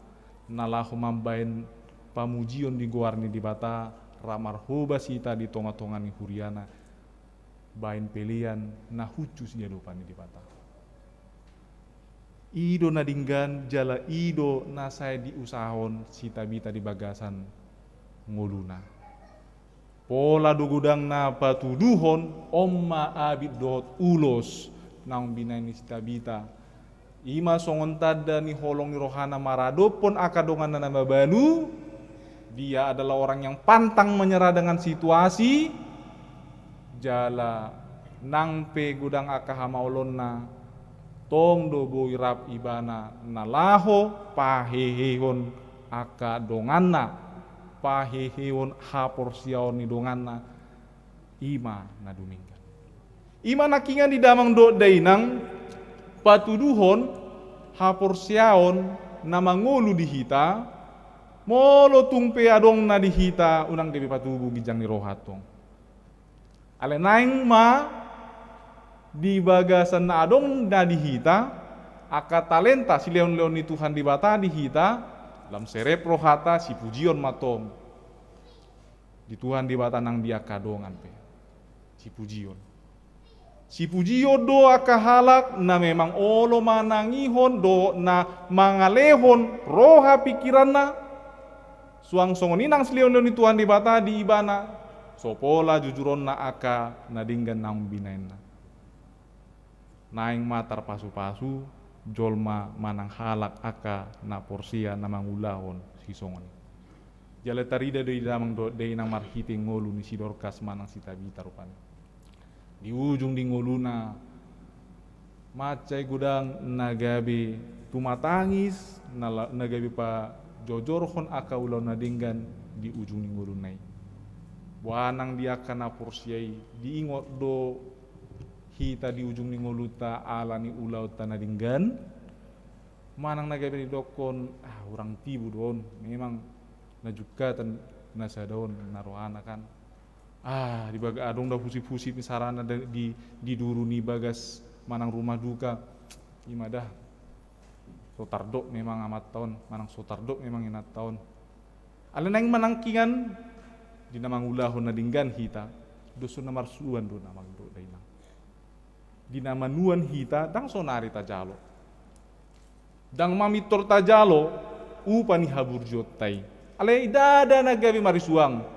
na laho mambahen pamujion di goar ni Debata, rap marhobas hita di tonga-tonga ni huriana, bahen pelean na hushus di adopan ni Debata. I do na denggan jala i do na sai diusahahon si Tabita di bagasan ngoluna. Pola do godang na patuduhon, on ma abit dohot ulos naung binahen ni si Tabita. I ma songon tanda ni holong ni rohana maradophon angka donganna na mabalu. Dia adalah orang yang pantang menyerah dengan situasi, jala nang pe godang angka hamaolonna, tong do boi rap ibana na laho pahehehon angka donganna, pahehehon haporseaon ni donganna. I ma na dumenggan. I ma nangkiningan di damang dohot dainang, patuduhon haporseaon na mangolu di hita, molo tung pe adong na di hita, unang gabe patubu ginjang ni roha tong. Alai naeng ma di bagasan na adong na di hita, angka talenta silehon-lehon ni Tuhan Debata di hita, lam serep rohata, sipujion ma tong di Tuhan Debata nang di angka dongan pe. Sipujion. Sipujion do angka halak na memang olo manangihon dohot na mangalehon roha pingkiranna. Suang songon i nang silehon-lehon ni Tuhan Debata di ibana, so pola jujuronna angka na denggan naung binahenna. Naeng ma tarpasupasu jolma manang halak angka na porsea na mangulahon sisongon i. Jala tarida do i damang dohot dainang marhite ngolu ni si Dorkas manang si Tabita rupani. Di ujung di ngoluna, mansai godang na gabe tumatangis, na la-, na gabe pajojorhon angka ulaon na denggan di ujung ni ngoluna i. Boha nang di angka na porsea i, diingot do hita di ujung ni ngolunta ala ni ulaonta na denggan? Manang na gabe didokkon, ah, hurang tibu do on, memang na jungkatan na sada on na rohana kan. Ah, di baga-, adong da husip-husip ni sarana da-, di, di duru ni bagas manang rumah duka. I ma da. So tardok memang amanta on, manang so tardok memang inanta on. Alai naeng ma nangkiningan di na mangulahon na denggan hita, dos na marsuan do na mangulahon dainang. Di na manuan hita, ndang sonari tajalo. Ndang mamintor tajalo upa ni haburjuonta i. Alai ndada na gabe marisuang.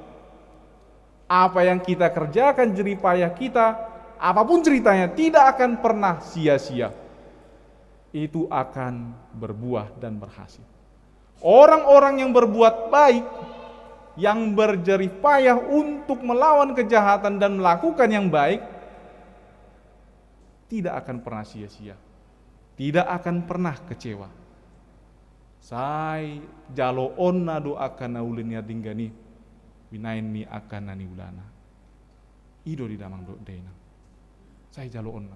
Apa yang kita kerjakan, jerih payah kita, apapun ceritanya, tidak akan pernah sia-sia. Itu akan berbuah dan berhasil. Orang-orang yang berbuat baik, yang berjerih payah untuk melawan kejahatan dan melakukan yang baik, tidak akan pernah sia-sia, tidak akan pernah kecewa. Sai jaloonna do angka na uli ni na denggan i, binahen ni angka na niulana. I do di damang dohot dainang. Sai jaloonna.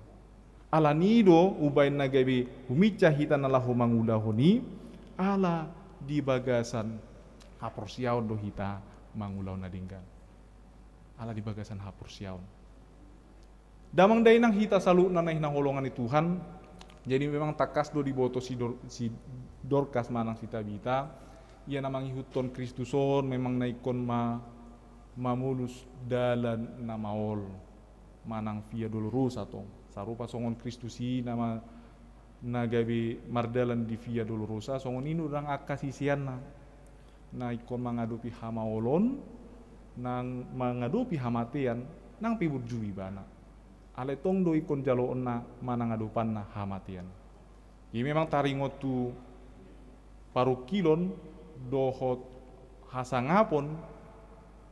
Ala ni i do umbahen na gabe huminsa hita na laho mangulahon i, ala di bagasan haporseaon do hita mangulahon na denggan. Ala di bagasan haporseaon. Damang dainang, hita saluhutna na hinaholongan ni Tuhan. Jadi memang tangkas do diboto si Dor-, si Dorkas manang si Tabita, ia na mangihuthon Kristus on memang na ingkon ma-, mamolus dalan na maol manang Via Dolorosa tong. Sarupa songon Kristus i na ma-, na gabe mardalan di Via Dolorosa, songon i do nang angka siseanna. Na ingkon mangadopi hamaolon, nang mangadopi hamatean, nang pe burju ibana. Alai tong do ingkon jaloonna manang adopanna hamatean. Jadi memang taringot tu parungkilon dohot hasangapon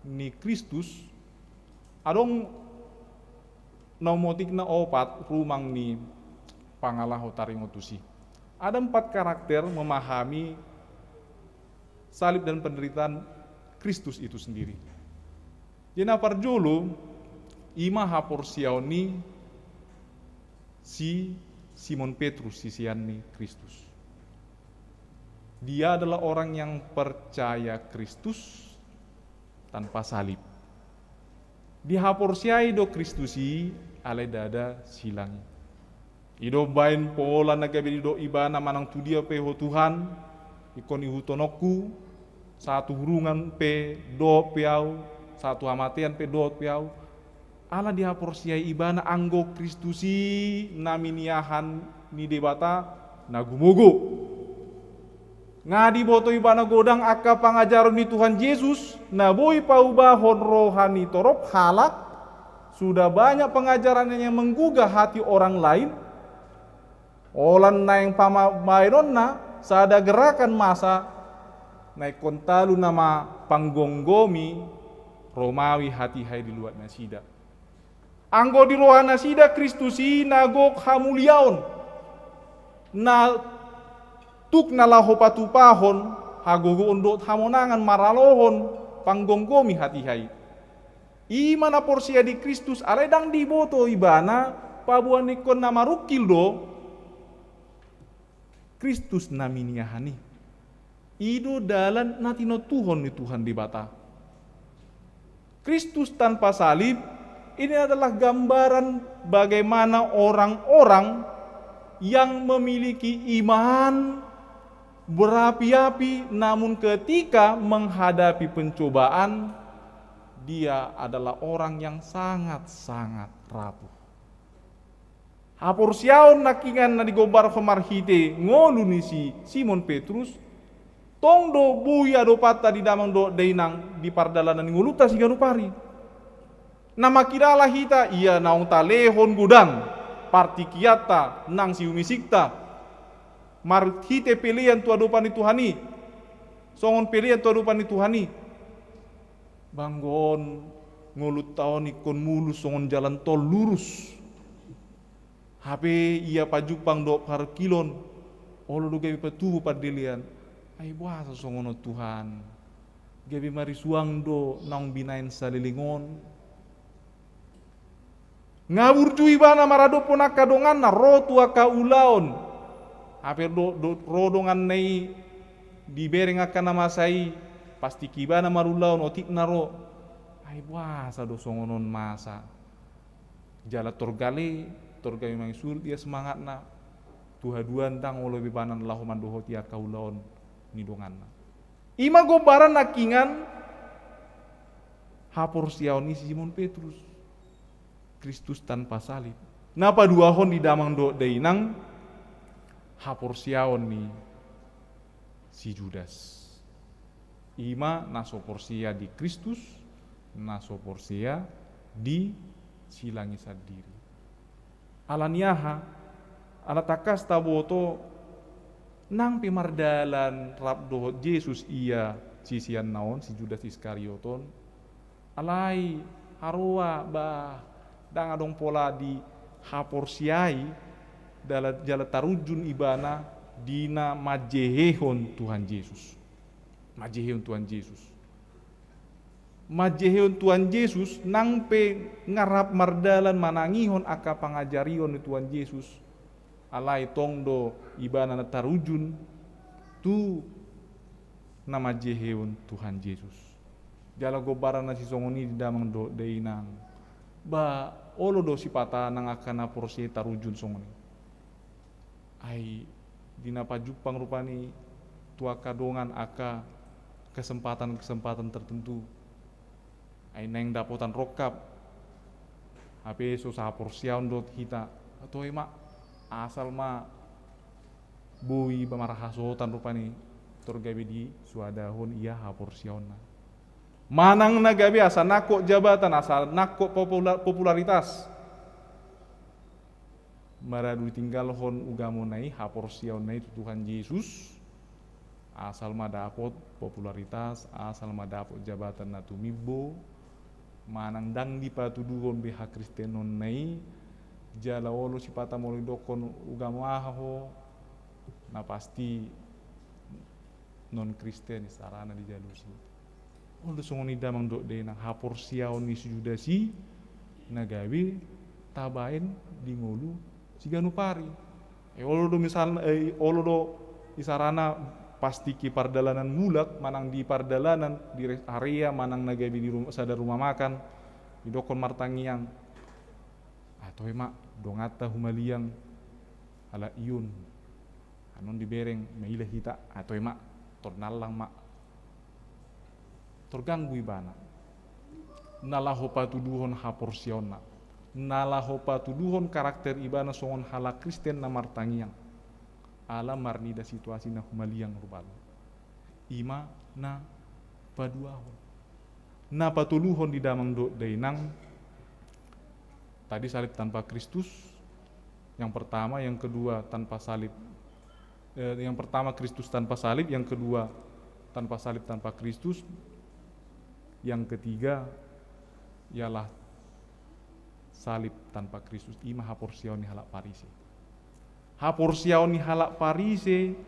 ni Kristus, adong na umotik na opat rumang ni pangalaho taringot tusi. Ada empat karakter memahami salib dan penderitaan Kristus itu sendiri. Jadi na parjolo, ima haporseaon ni si Simon Petrus, sisean ni Kristus. Dia adalah orang yang percaya Kristus tanpa salib. Dihaporseai do Kristus i, alai ndada silang i. I do umbaen pola na gabe didok ibana manang tudia pe ho Tuhan, ingkon ihuthononku, sahat tu hurungan pe dohot pe ahu, sahat tu hamatean pe dohot pe ahu. Ala dihaporseai ibana anggo Kristus i na miniahan ni Debata na gumogo. Nga diboto ibana godang angka pangajaron ni Tuhan Jesus, na boi paubahon roha ni torop halak, sudah banyak pengajaran yang menggugah hati orang lain, holan naeng pamabaenonna sada gerakan massa, na ingkon talu nama panggomgomi Romawi hatiha i di luat nasida. Anggo di roha nasida Kristus i na gok hamuliaon, na tuk na laho patupahon hagogoon dohot hamonangan maralohon panggomgomi hatiha i. Ima na porsea di Kristus, alai ndang diboto ibana paboa ingkon na marungkil do Kristus na miniahan i. I do dalan na tinontuhon ni Tuhan Debata. Kristus tanpa salib, ini adalah gambaran bagaimana orang-orang yang memiliki iman berapi-api, namun ketika menghadapi pencobaan, dia adalah orang yang sangat-sangat rapuh. Haporseaon nangkiningan na digombarhon marhite ngolu ni si Simon Petrus, tong do boi adopanta di damang dohot dainang di pardalanan ni ngolunta siganup ari. Na mangkilala hita, ia naung talehon godang partingkianta nang siumisikta, marhite pelean tu adopan ni Tuhan i, songon pelean tu adopan ni Tuhan i. Ba anggo on ngolunta on ingkon mulus songon jalan tol lurus. Hape ia pajumpang dohot parungkilon, olo do gabe patubu pandelean. Ai boasa songon on Tuhan? Gabe marisuang do naung binaen saleleng on. Nga burju ibana maradophon angka donganna ro tu angka ulaon. Hape do, do, ro donganna i dibereng angka na masa i, pasti ibana marulaon otikna ro. Ai boasa do songon on masa? Jala torgale, torgale mangisurut ia semangatna tu haduan ndang olo be ibana laho mandohoti angka ulaon ni donganna. Ima gombaran nangkiningan haporseaon ni si Simon Petrus, Kristus tanpa salib. Na paduahon di damang dohot dainang, haporseaon ni si Judas. Ima na so porsea di Kristus, na so porsea di silang i sandiri. Ala ni aha? Ala tangkas taboto, nang pe mardalan rap dohot Jesus ia siseanna on, si Judas Iskariot on. Alai haroa, bah, ndang adong pola dihaporseai, dala-, jala tarunjun ibana di na manjehehon Tuhan Jesus. Manjehehon Tuhan Jesus. Manjehehon Tuhan Jesus, nang pe nga rap mardalan manangihon angka pangajarion ni Tuhan Jesus. Alai tong do ibana na tarunjun tu na manjehehon Tuhan Jesus. Jala gombaran na sisongon i di damang dohot dainang. Ba olo do sipata nang angka na porsea tarunjun songon i. Ai di na pajumpang rupani tu angka dongan angka kesempatan-kesempatan tertentu. Ai naeng dapotan rongkap. Hape so sahaporseaon dohot hita. Toe ma, asal ma Boi marhasohotan rupani tor gabe disoadahon ia haporseaonna. Manang na gabe asa nangkok jabatan, asa nangkok popula-, popularitas. Maradu ditinggalhon ugamona i, haporseaonna i tu Tuhan Jesus, asal ma dapot popularitas, asal ma dapot jabatan na tumimbo, manang ndang dipatuduhon be hakristenonna i, jala olo sipata molo didokkon ugamo aha ho, na pasti non Kristen isarana dijalusi. Olo do songon i damang dohot dainang, haporseaon ni si Judas i na gabe tabaen di ngolu siganup ari. E, olo do misalna, e, olo do isarana pas tingki pardalanan mulak, manang di pardalanan, di rest area, manang na gabe di rum-, sada rumah makan, didokkon martangiang. Ah, toe ma, donganta humaliang halak i on. Anon dibereng, maila hita, ah, toe ma, tor nallang ma. Terganggu ibana. Na laho patuduhon haporseaonna. Na laho patuduhon karakter ibana songon halak Kristen na martangiang. Ala marnida situasi na humaliang rupani. Ima na paduahon. Na patoluhon di damang dohot dainang, tadi salib tanpa Kristus, yang pertama, yang kedua tanpa salib, eh, yang pertama Kristus tanpa salib, yang kedua tanpa salib, tanpa Kristus, yang ketiga ialah salib tanpa Kristus, ima haporseaon ni halak Parise. Haporseaon ni halak Parise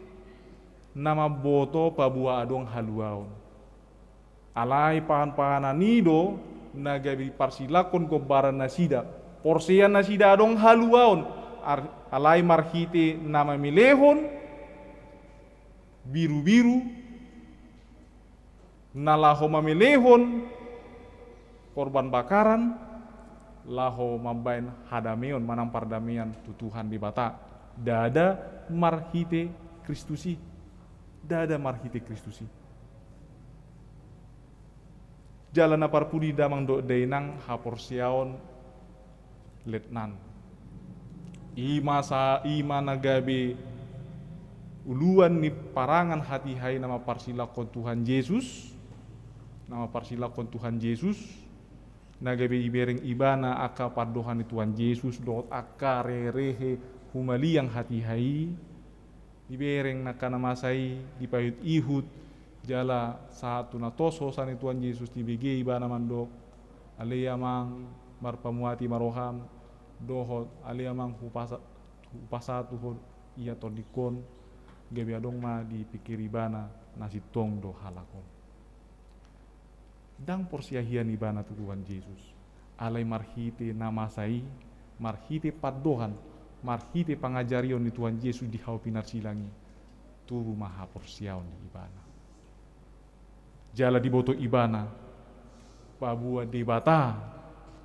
na mamboto paboa adong haluaon. Alai pahan-pahanan i do na gabe diparsilangkon gombaran nasida. Porsea nasida adong haluaon, ar-, alai marhite na mamelehon birubiru, na laho mamelehon korban bakaran, laho mambaen hadameon manang pardamaian tu Tuhan Debata. Ndada marhite Kristus i. Ndada marhite Kristus i. Jala na parpudi damang dohot dainang, haporseaon letnan. Ima sa-, ima na gabe uluan ni parangan hatiha i na mamparsilangkon Tuhan Jesus, na mamparsilangkon Tuhan Jesus, na gabe ibereng ibana angka pandohan ni Tuhan Jesus, dohot angka rerehe humaliang hatiha i, dibereng angka na masa i, dipaihut-ihut, jala sahat tu na tos hosa ni Tuhan Jesus dibege ibana mandok, ale Amang, marpamuati ma roham, dohot ale Amang, hupasa-, hupasatuhon ia tondingkon, gabe adong ma dipikiri ibana na sintong do halak on. Ndang porsea hian ibana tu Tuhan Jesus. Alai marhite na masa i, marhite pandohan, marhite pangajarion ni Tuhan Jesus di hau pinarsilang i, tubu ma haporseaon di ibana. Jala diboto ibana paboa Debata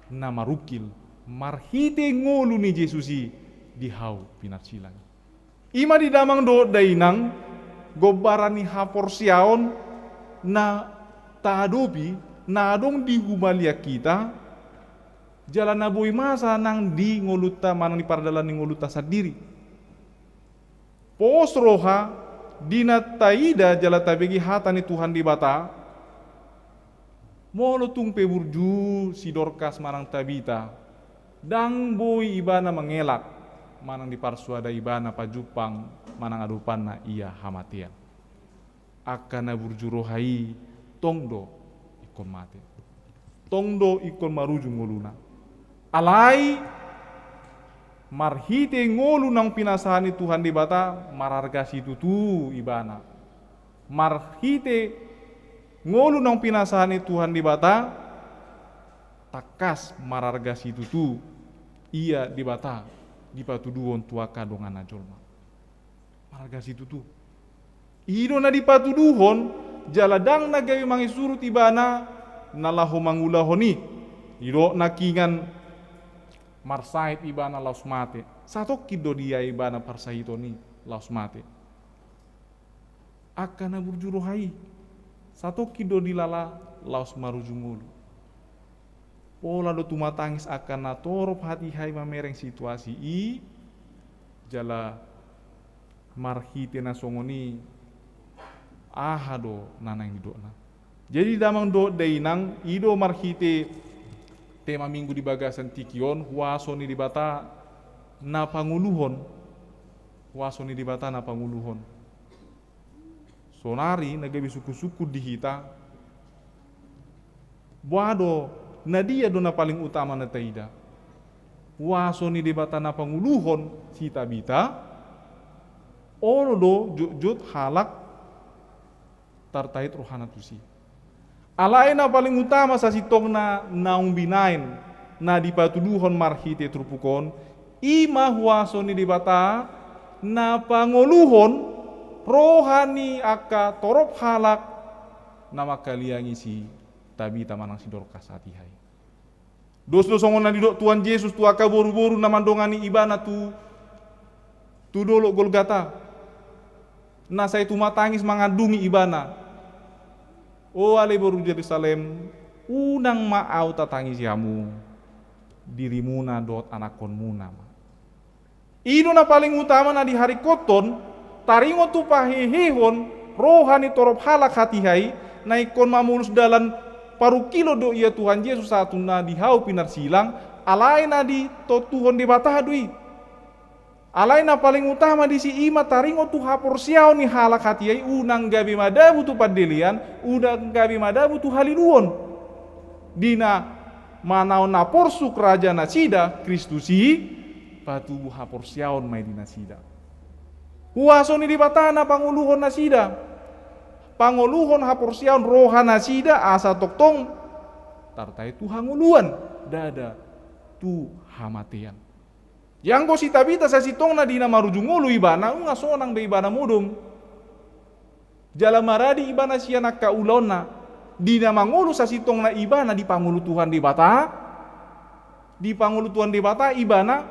na marungkil marhite ngolu ni Jesus i di hau pinarsilang i. Ima di damang dohot dainang, gombaran ni haporseaon na taadopi, na adong di humaliang hita, jala na boi masa nang di ngolunta manang di pardalanan ni ngolunta sandiri. Pos roha di na taida jala tabege hata ni Tuhan Debata, molo tung pe burju si Dorkas manang Tabita, ndang boi ibana mangelak, manang diparsoada ibana pajumpang manang adopanna ia hamatean. Angka na burju roha i tong do ingkon mate. Tong do ingkon marujung ngoluna. Alai marhite ngolu naung pinasahat ni Tuhan Debata, mararga situtu ibana. Marhite ngolu naung pinasahat ni Tuhan Debata, tangkas mararga situtu ia Debata dipatuduhon tu angka donganna jolma. Mararga situtu. I do na dipatuduhon, jala ndang na gabe mangisurut ibana na laho mangulahon i. Didok nangkiningan marsahit ibana laos mate. Satongkin do diae ibana parsahiton i laos mate. Angka na burju roha i, satongkin do dilala laos marujung ngolu. Pola do tumatangis angka na torop hatiha i mamereng situasi i, jala Marhite na songon i, aha do na naeng didokna? Jadi damang dohot dainang, i do marhite tema minggu di bagasan tingki on, huaso ni Debata na pangoluhon. Huaso ni Debata na pangoluhon. Sonari na gabe sungkun-sungkun di hita, boha do, na dia do na paling utama na taida? Huaso ni Debata na pangoluhon si Tabita, olo do jotjot halak tartait rohana tusi. Alai na paling utama sasintongna naung binaen na dipatuduhon marhite turpuk on, i ma huaso ni Debata na pangoluhon roha ni angka torop halak na mangkaliangi si Tabita manang si Dorkas hatiha i. Dos do songon na nidok Tuhan Jesus tu angka boru-boru na mandongani ibana tu, tu dolok Golgata, na sai tumatangis mangandungi ibana: O ale boru Jerusalem, unang ma ahu tatangisi hamu, dirimuna dohot anakkonmuna ma. I do na paling utama na diharingkothon, taringot tu pahehehon roha ni torop halak hatiha i, na ingkon mamolus dalan parungkilon do ia Tuhan Jesus sahat tu na di hau pinarsilang, alai na ditontuhon Debata do i. Alai na paling utama disi i ma taringot tu haporseaon ni halak hatiha i, unang gabe madabu tu pandelean, unang gabe madabu tu haliluon. Di na manaon na porsuk raja nasida, Kristus i, patubu haporseaon ma i di nasida. Huaso ni Debata na pangoluhon nasida. Pangoluhon haporseaon roha nasida asa tongtong tartait tu hangoluan, ndada tu hamatean. Ianggo si Tabita sasintongna di na marujung ngolu ibana, nunga sonang be ibana modom. Jala maradi ibana sian angka ulaonna, di na mangolu sasintongna ibana dipangolu Tuhan Debata, dipangolu Tuhan Debata ibana,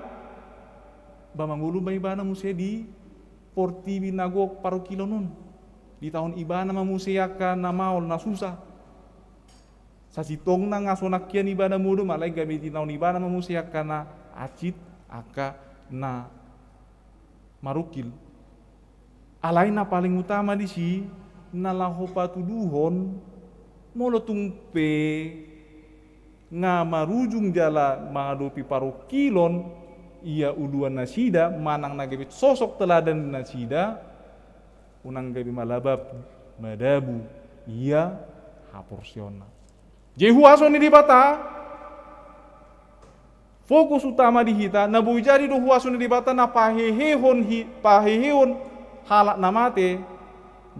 ba mangolu ma ibana muse di portibi na gok parungkilon on. Ditaon ibana ma muse angka na maol na susa. Sasintongna nga sonang hian ibana modom, alai gabe ditaon ibana ma muse angka na hansit, angka na marungkil. Alai na paling utama disi, na laho patuduhon, molo tung pe nga marujung jala mangadopi parungkilon ia uluan nasida, manang na gabe sosok teladan nasida, unang gabe malabab, madabu ia haporseaonna. Jadi huaso ni Debata, fokus utama di hita, na boi jadi do huaso ni Debata na pahehehon hi-, pahehehon halak na mate,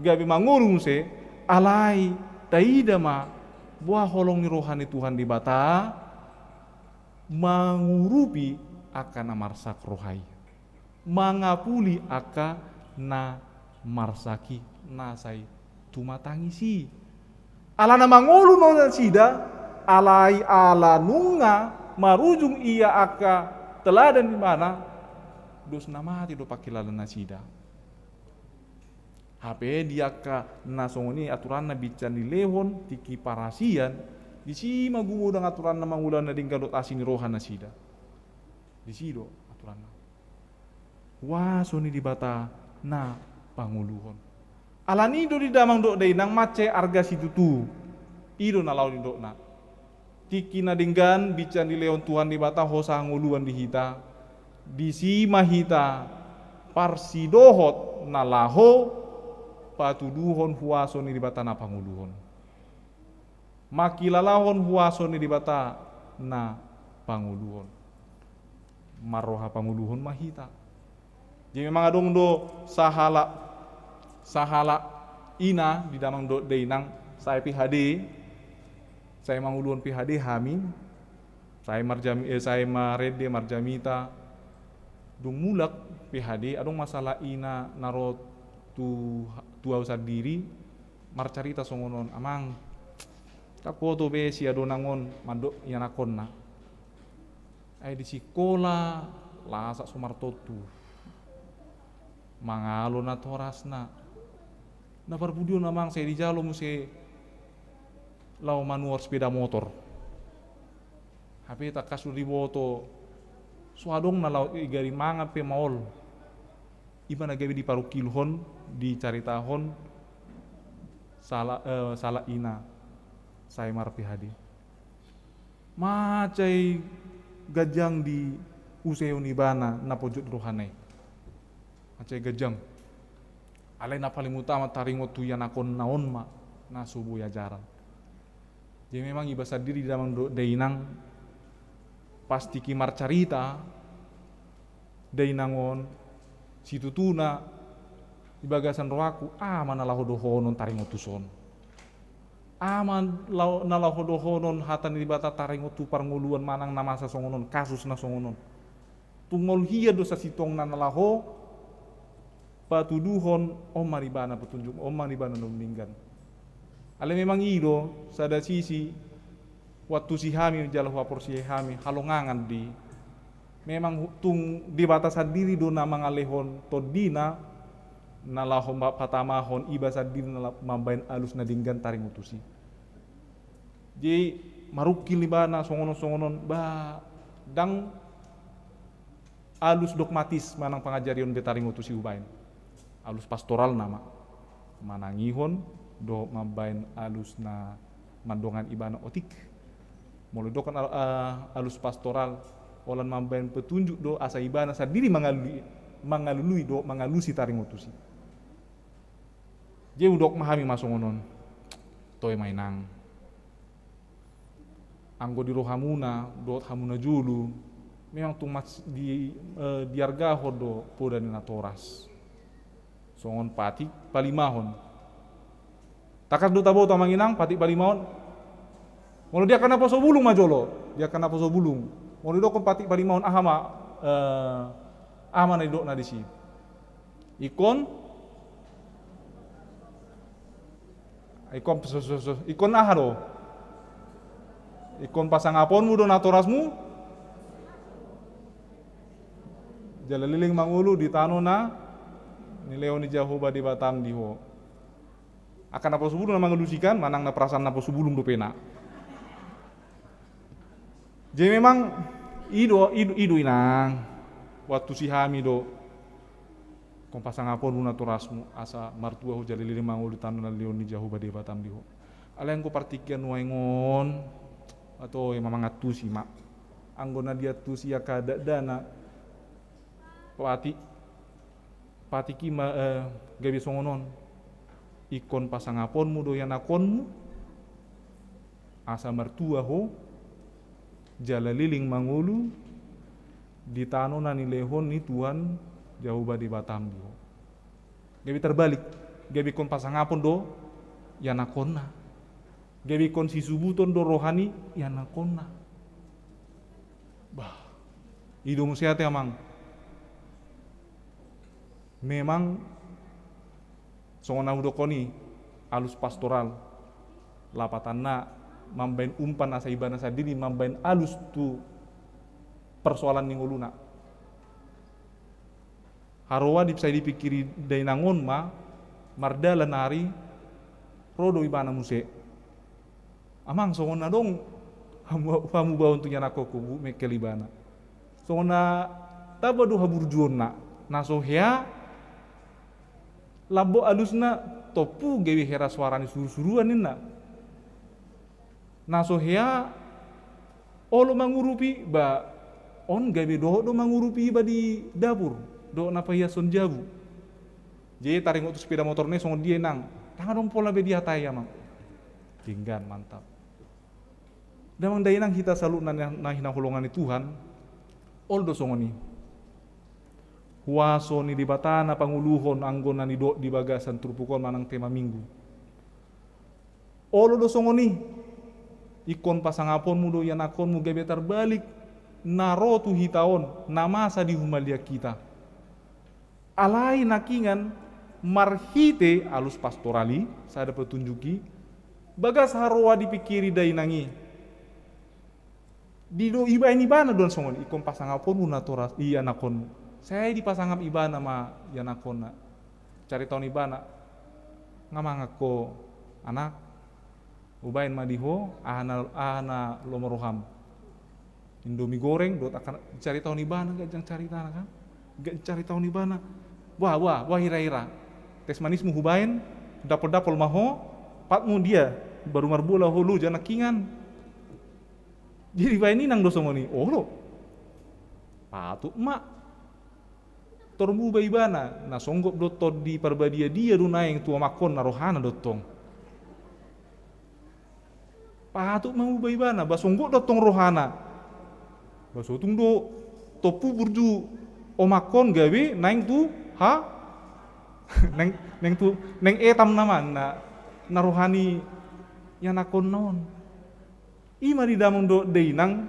gabe mangolu muse, alai taida ma boha holong ni roha ni Tuhan Debata mangurupi angka na marsak roha i. Mangapuli angka na marsak i, na sai tumatangis i. Ala na mangolu nasida, alai ala nunga marujung ia angka teladan ibana, dos na mate do pangkilalaan nasida. Hape di angka na songon i aturanna binsan dilehon tingki parasian, disi ma gumodang aturanna mangulahon na denggan dohot asi ni roha nasida. Disi do aturanna. Huaso ni Debata na pangoluhon. Alani do di damang dohot dainang mansai arga situtu. I do na laho nidokna. Tingki na denggan binsan dilehon Tuhan Debata hosa hangoluan di hita. Disi ma hita parsidohot na laho patuduhon huaso ni Debata na pangoluhon. Mangkilalahon huaso ni Debata na pangoluhon. Marroha pangoluhon ma hita. Jadi memang adong do sahalak, sahalak ina di damang dohot dainang, sai P H D, sai mangoluhon P H D hami, sai marjami-, eh, sai marende marjamita, dung mulak P H D, adong ma sahalak ina na ro tu, tu au sandiri, marcarita songon on, "Amang, ndang huboto be si adonang on mandok ianakkonna. Ai di sikola, lasak so martontu. Mangalo natorasna. Na parpudi on, Amang, sai dijalo muse laho manuhor sepeda motor. Hape tangkas do diboto, so adong na laho i gari mangan pe maol." Ima na gabe diparungkilhon, dicaritahon sala, eh, sala ina sai mar-P H D. Mansai ganjang diusehon ibana na pojok ni rohana i. Mansai ganjang. Alai na paling utama taringot tu ianakhonna on ma na so boi ajaran. Jadi memang iba sandiri damang dohot dainang, pas tingki marcarita dainang on, situtuna di bagasan rohangku, aha ma na laho dohonon taringot tu son? Aha ma lao-, na laho dohonon hata ni Debata taringot tu parngoluan manang na masa songon on, kasus na songon on? Tung molo hian do sasintongna na laho patuduhon, on ma ibana petunjuk, on ma ibana na umdenggan. Alai memang i do sada sisi, huantusi hami jala huaporsea hami halongangan di, memang hu-, tung Debata sandiri do na mangalehon tondina na laho ma-, patamahon iba sandiri na la-, mambaen alus na denggan taringot tusi. Jadi marungkil ibana songon on songon on, ba, ndang alus dogmatis manang pangajarion be taringot tusi hubaen. Alus pastoral nama. Manangihon dohot mambaen alus na mandongani ibana otik. Molo didok al-, a-, alus pastoral, holan mambaen petunjuk do asa ibana sandiri mangalului, mangalului dohot mangalusi taringot tusi. Jadi hudok ma hami ma songon on. Toe ma inang. Anggo di rohamuna dohot hamu na jolo, memang tung mas-, di, eh, diargahon do poda ni natoras. Songon patik palimahon. Tangkas do taboto amang inang patik palimahon. Molo di angka naposo bulung ma jolo, di angka naposo bulung. Molo didokkon patik palimahon, aha ma, eh, aha ma na didokna disi? Ingkon, ingkon, so, so, so, ingkon aha do? Ingkon pasangaponmu do natorasmu jala leleng mangolu di tano na nilehon ni Jahowa Debatam di ho. Angka naposo bulung na mangalusi kan, manang na perasaan naposo bulung dope na. Jadi memang i do, i do, i do inang, huantusi hami do. Ingkon pasangaponmu natorasmu asa martua ho jala leleng mangolu di tano na nilehon ni Jahowa Debatam di ho. Alai anggo partingkian nuaeng on, atau e ma mangantusi ma. Anggo na diantusi angka dakdanak, patik, patik i ma, eh, gabe songon on. Ingkon pasangaponmu do ianakhonmu asa martua ho jala leleng mangolu di tano na nilehon ni Tuhan Jahowa Debatam di ho. Gabe tarbalik, gabe ingkon pasangapon do ianakhonna. Gabe ingkon sisubuton do roha ni ianakhonna. Bah, i do muse ate amang. Memang songon na hudokkon i, alus pastoral. Lapatanna mambaen umpan asa ibana sandiri mambaen alus tu persoalan ni ngoluna. Haroa di, sai dipingkiri dainang on ma, mardalan ari, ro do ibana muse. Amang, songon na adong hamu, hamubaon tu ianakhonku, bu, mengkel ibana. Songon na tabo do haburjuonna, na so hea lambok alusna, tompu gabe hera soara ni surusuruan ninna. Na so hea olo mangurupi, ba on gabe dohot do mangurupi iba di dapur, dohot na pahiashon jabu. Jadi taringot tu sepeda motorna i songon dia inang, ndang adong pola be dihatai amang. Denggan, mantap. Damang dainang hita saluhutna na, na hinaholongan ni Tuhan, olo do songon i. Huaso ni Debata na panguluhon anggo na nidok di bagasan turpuk on manang tema minggu. Olo do songon i, ingkon pasangaponmu do ianakhonmu gabe tarbalik, na ro tu hita on, na masa di humaliang hita. Alai nangkiningan marhite alus pastoral i, sada petunjuk i, bagas haroa dipingkiri dainang i. Di do ibaen ibana do songon i, ingkon pasangaponmu natoras ianakhonmu. Sai dipasangap ibana ma ianakhonna. Caritahon ibana, nga mangan ho anak, hubaen ma di ho aha na, aha na lomo roham. Indomie goreng dohot angka, caritahon ibana, ganjang caritana kan. Ganjang caritahon ibana. Buah, buah, buah hira-hira. Tes manismu hubaen, dapol-dapol ma ho, patmu dia, baru marbola ho loja nangkingan. Jadi baen inang do songon i, olo. Patut ma. Tor muba ibana, na songgop do tong di Parbadia dia do naeng tu omakkonna rohana do tong. Patut ma muba ibana, ba songgop do tong rohana. Ba sotung do tompu burju omakkon gabe naeng tu ha naeng, naeng tu naeng etam nama na, na roha ni ianakkonna on. I ma di damang dohot dainang,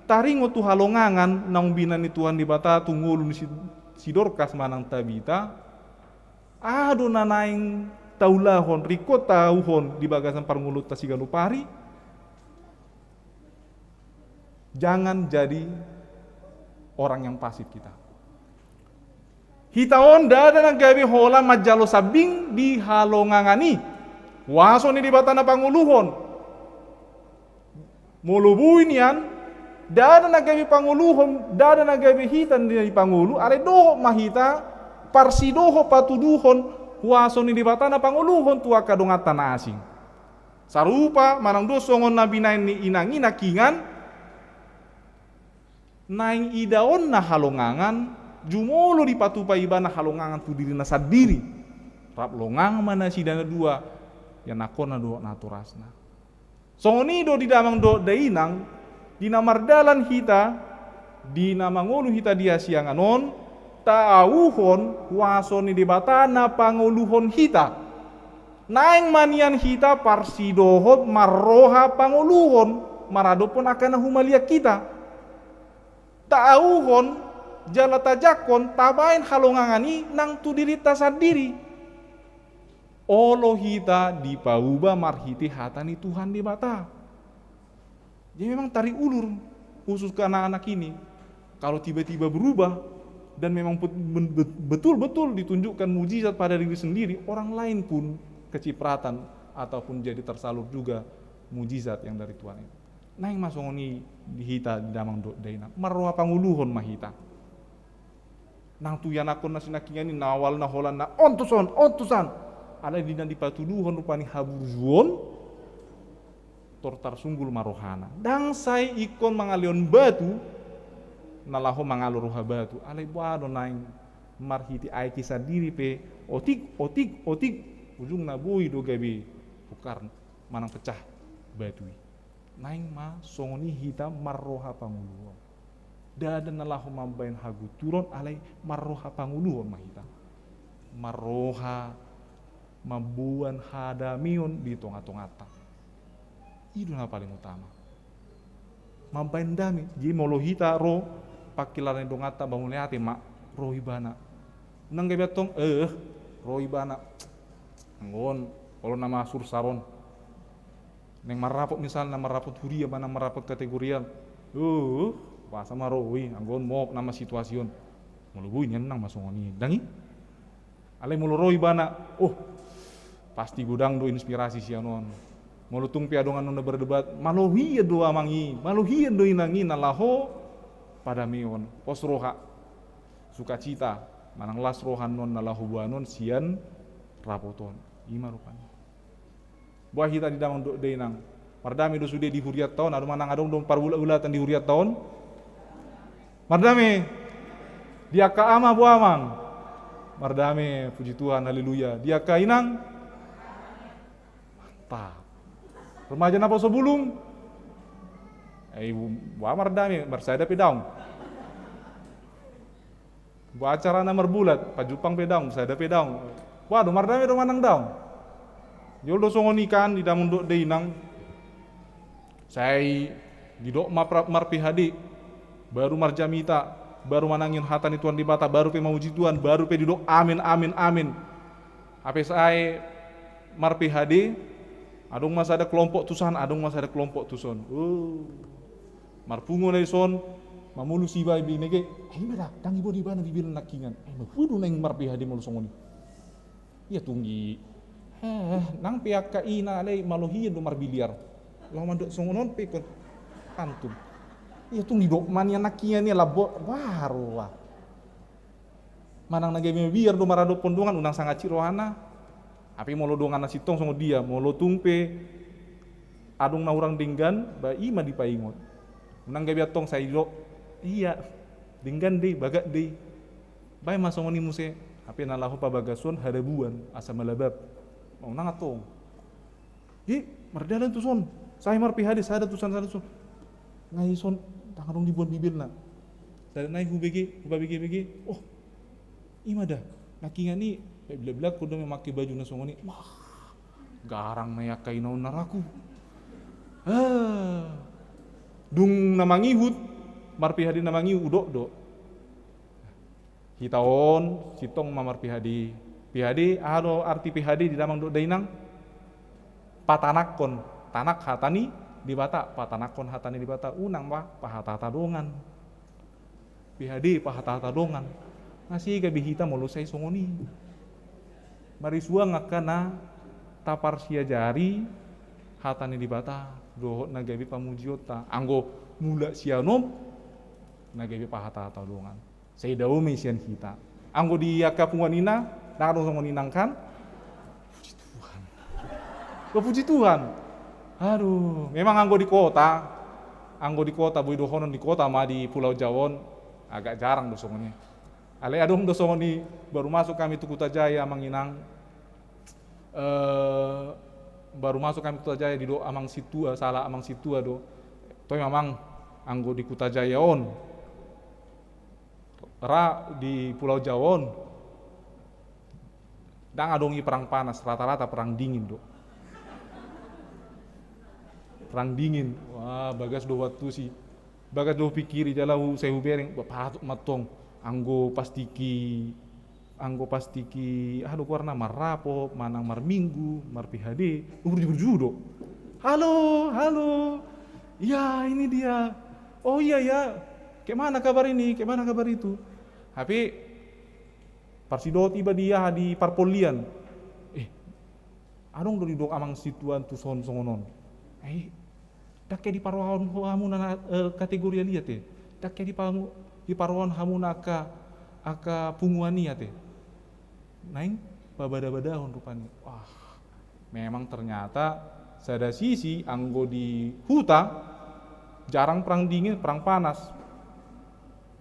taringot tu halongangan naung binaen ni Tuhan Debata tu ngolu ni si, si Dorkas manang Tabita, aha do na naeng taulahon, ringkot taauhon di bagasan parngoluonta siganup ari? Jangan jadi orang yang pasif kita. Hita on ndada na gabe holan manjalo sambing di halongangan i. Huaso ni Debata na pangoluhon. Molo boi nian, ndada na gabe pangoluhon, ndada na gabe hita na dipangolu, alai dohot ma hita parsidohot patuduhon huaso ni Debata na pangoluhon tu angka donganta na asing. Sarupa manang do songon na binaen ni inang i nangkingan, naeng idaonna halongangan, jumolo dipatupa ibana halongangan tu dirina sandiri. Rap longang ma nasida na dua, ianakkonna dohot natorasna. Songon i do di damang dohot dainang, di na mardalan hita, di na mangolu hita di hasiangan on, taauhon huaso ni Debata na pangoluhon hita. Naeng ma nian hita parsidohot marroha pangoluhon maradophon angka na humaliang hita. Taauhon jala tajangkon tabaen halongangan i nang tu dirinta sandiri. Olo hita dipauba marhite hata ni Tuhan Debata. Jadi memang tarik ulur khusus ke anak-anak ini. Kalau tiba-tiba berubah dan memang bet-, ben-, bet-, betul-betul ditunjukkan mujizat pada diri sendiri, orang lain pun kecipratan ataupun jadi tersalur juga mujizat yang dari Tuhan itu. Naeng ma songon i di hita di damang dohot dainang. Marroha pangoluhon ma hita. Nang tu ianakkon na sinangkingan i na awalna holan na on tuson, on tusan. Alai di na dipatuduhon rupani haburjuon, tor tarsunggul ma rohana. Ndang sai ingkon mangalehon batu, na laho mangalo roha batu. Alai boha do naeng marhite aek i sandiri pe, otik, otik, otik. Ujungna boi do gabe bongkar manang pecah batu i. Naeng ma songon i hita marroha pangoluhon. Ndada na laho mambaen hagunturon alai marroha pangoluhon ma hita. Marroha mamboan hadameon di tonga-tonganta. I do na paling utama. Mambaen dame. Jadi molo hita ro pangkilaran ni donganta ba mauliate ma ro ibana. Nang gabe antong, eh, ro ibana. Anggo on, olo nama sursar on. Naeng marrapot misalna, marrapot huria manang marrapot kategorial. Uh, boasa ma ro i, anggo on mok nama situasi on. Molo boi nian nang ma songon i, ndang i. Alai molo ro ibana, oh, pasti godang do inspirasi sian on. Molo tung pe adong annon na berdebat, malohian do amang i, malohian do inang i na laho padameon, pos roha, sukacita, manang las roha annon na laho boanon sian rapot on. I ma rupani. Boha hita di damang dohot dainang. Mardame do sude di hurianta on, adong manang adong do parulak-ulatan di hurianta on. Mardame. Di angka ama boha amang. Mardame, puji Tuhan, haleluya. Di angka inang. Mantap. Remaja naposobulung. Eh, boha mardame, marsada pe daong. Boha acarana marbulat, pajumpang pe daong, sada pe daong. Boha do, mardame do manang daong. Jolo do songon i kan, di damang dohot dainang. Sai didok ma pra-, mar-P H D, baru marjamita, baru manangihon hata ni Tuhan Debata, baru pe mamuji Tuhan, baru pe didok amin, amin, amin. Hape sae mar-P H D, adong ma sada kelompok tusan, adong ma sada kelompok tuson. Oh. Marpungu na dison, mamolus iba, iba nege, ai mada, ndang iba do ibana bibilan nangkingan. Ai ma, hudu naeng mar-P H D molo songon i. Ia tung i, eh, nang pe angka ina alai malohian do marbiliar. Laho mandok songon on pe kon pantun. Ia tung i dok ma nian nangkingan ia lambok, wah, roa. Manang na gabe mabiar do maradophon dongan, unang sangap rohana. Hape molo dongan na sintong songon dia, molo tung pe adong na hurang denggan, ba i ma dipaingot. Unang gabe antong sai didok, ia, denggan do i, bagak do i. Baen ma songon i muse, hape na laho pabagason hadabuan, asa malabab. Ma unang antong. Di, mardalan tuson. Sai mar-P H D, sada tuson, sada tuson. Nga i son, ndang adong diboan bibelna. Sada nai hubege, hupabege-bege. Oh, i ma da. Nangkiningan i, bilak-bilak, kuda memake baju na songon i. Wah, garang na i angka ina on naraku. Ah. Dung na mangihut, mar-P H D na mangihut, udok do. Hita on, sintong ma mar-P H D. P H D, aha do arti P H D di damang dohot dainang? Patanakkon, tanak hata ni Debata, patanakkon hata ni Debata, unang ma pahata-hata dongan. P H D, pahata-hata dongan. Nga sega be hita molo sai songon i. Marisuang angka na taparsiajari hata ni Debata, dohot na gabe pamujionta. Anggo mulak sian on, na gabe pahata-hata dongan. Sai dao ma i sian hita. Anggo di angka punguan ina, ndang adong songon i nangkin. Puji Tuhan. Ba puji Tuhan. Aduh, memang anggo di kota, anggo di kota, boi dohonon di kota ma, di Pulau Jawa on, agak jarang do songon i. Alai adong do songon i, baru masuk kami tu Kuta Jaya, Amang Inang. Eh, baru masuk kami Kuta Jaya, didok amang sintua, sahala amang sintua do. Toe ma, Amang, anggo di Kuta Jaya on, ra di Pulau Jawa on, ndang adong i perang panas, rata-rata perang dingin do. Perang dingin. Wah, bagas do huantusi. Bagas do hupikiri, jala hu, sai hubereng, ba patut ma antong. Anggo pas tingki, anggo pas tingki, aha do goarna, marrapot, manang marminggu, mar-P H D, burju-burju do. Halo, halo. Ya, ini dia. Oh iya ya. Kayak mana kabar ini? Kayak mana kabar itu? Hape parsidohot iba di aha, di parpollian. Eh, adong do didok amang sintua tuson songon on. Eh, ndang hea diparohahon hamuna na, eh, kategori i ate. Ndang hea dipangu-, diparohahon hamuna angka, angka punguan i ate. Naeng pabada-badahon rupani. Wah, memang ternyata sada sisi anggo di huta jarang perang dingin, perang panas.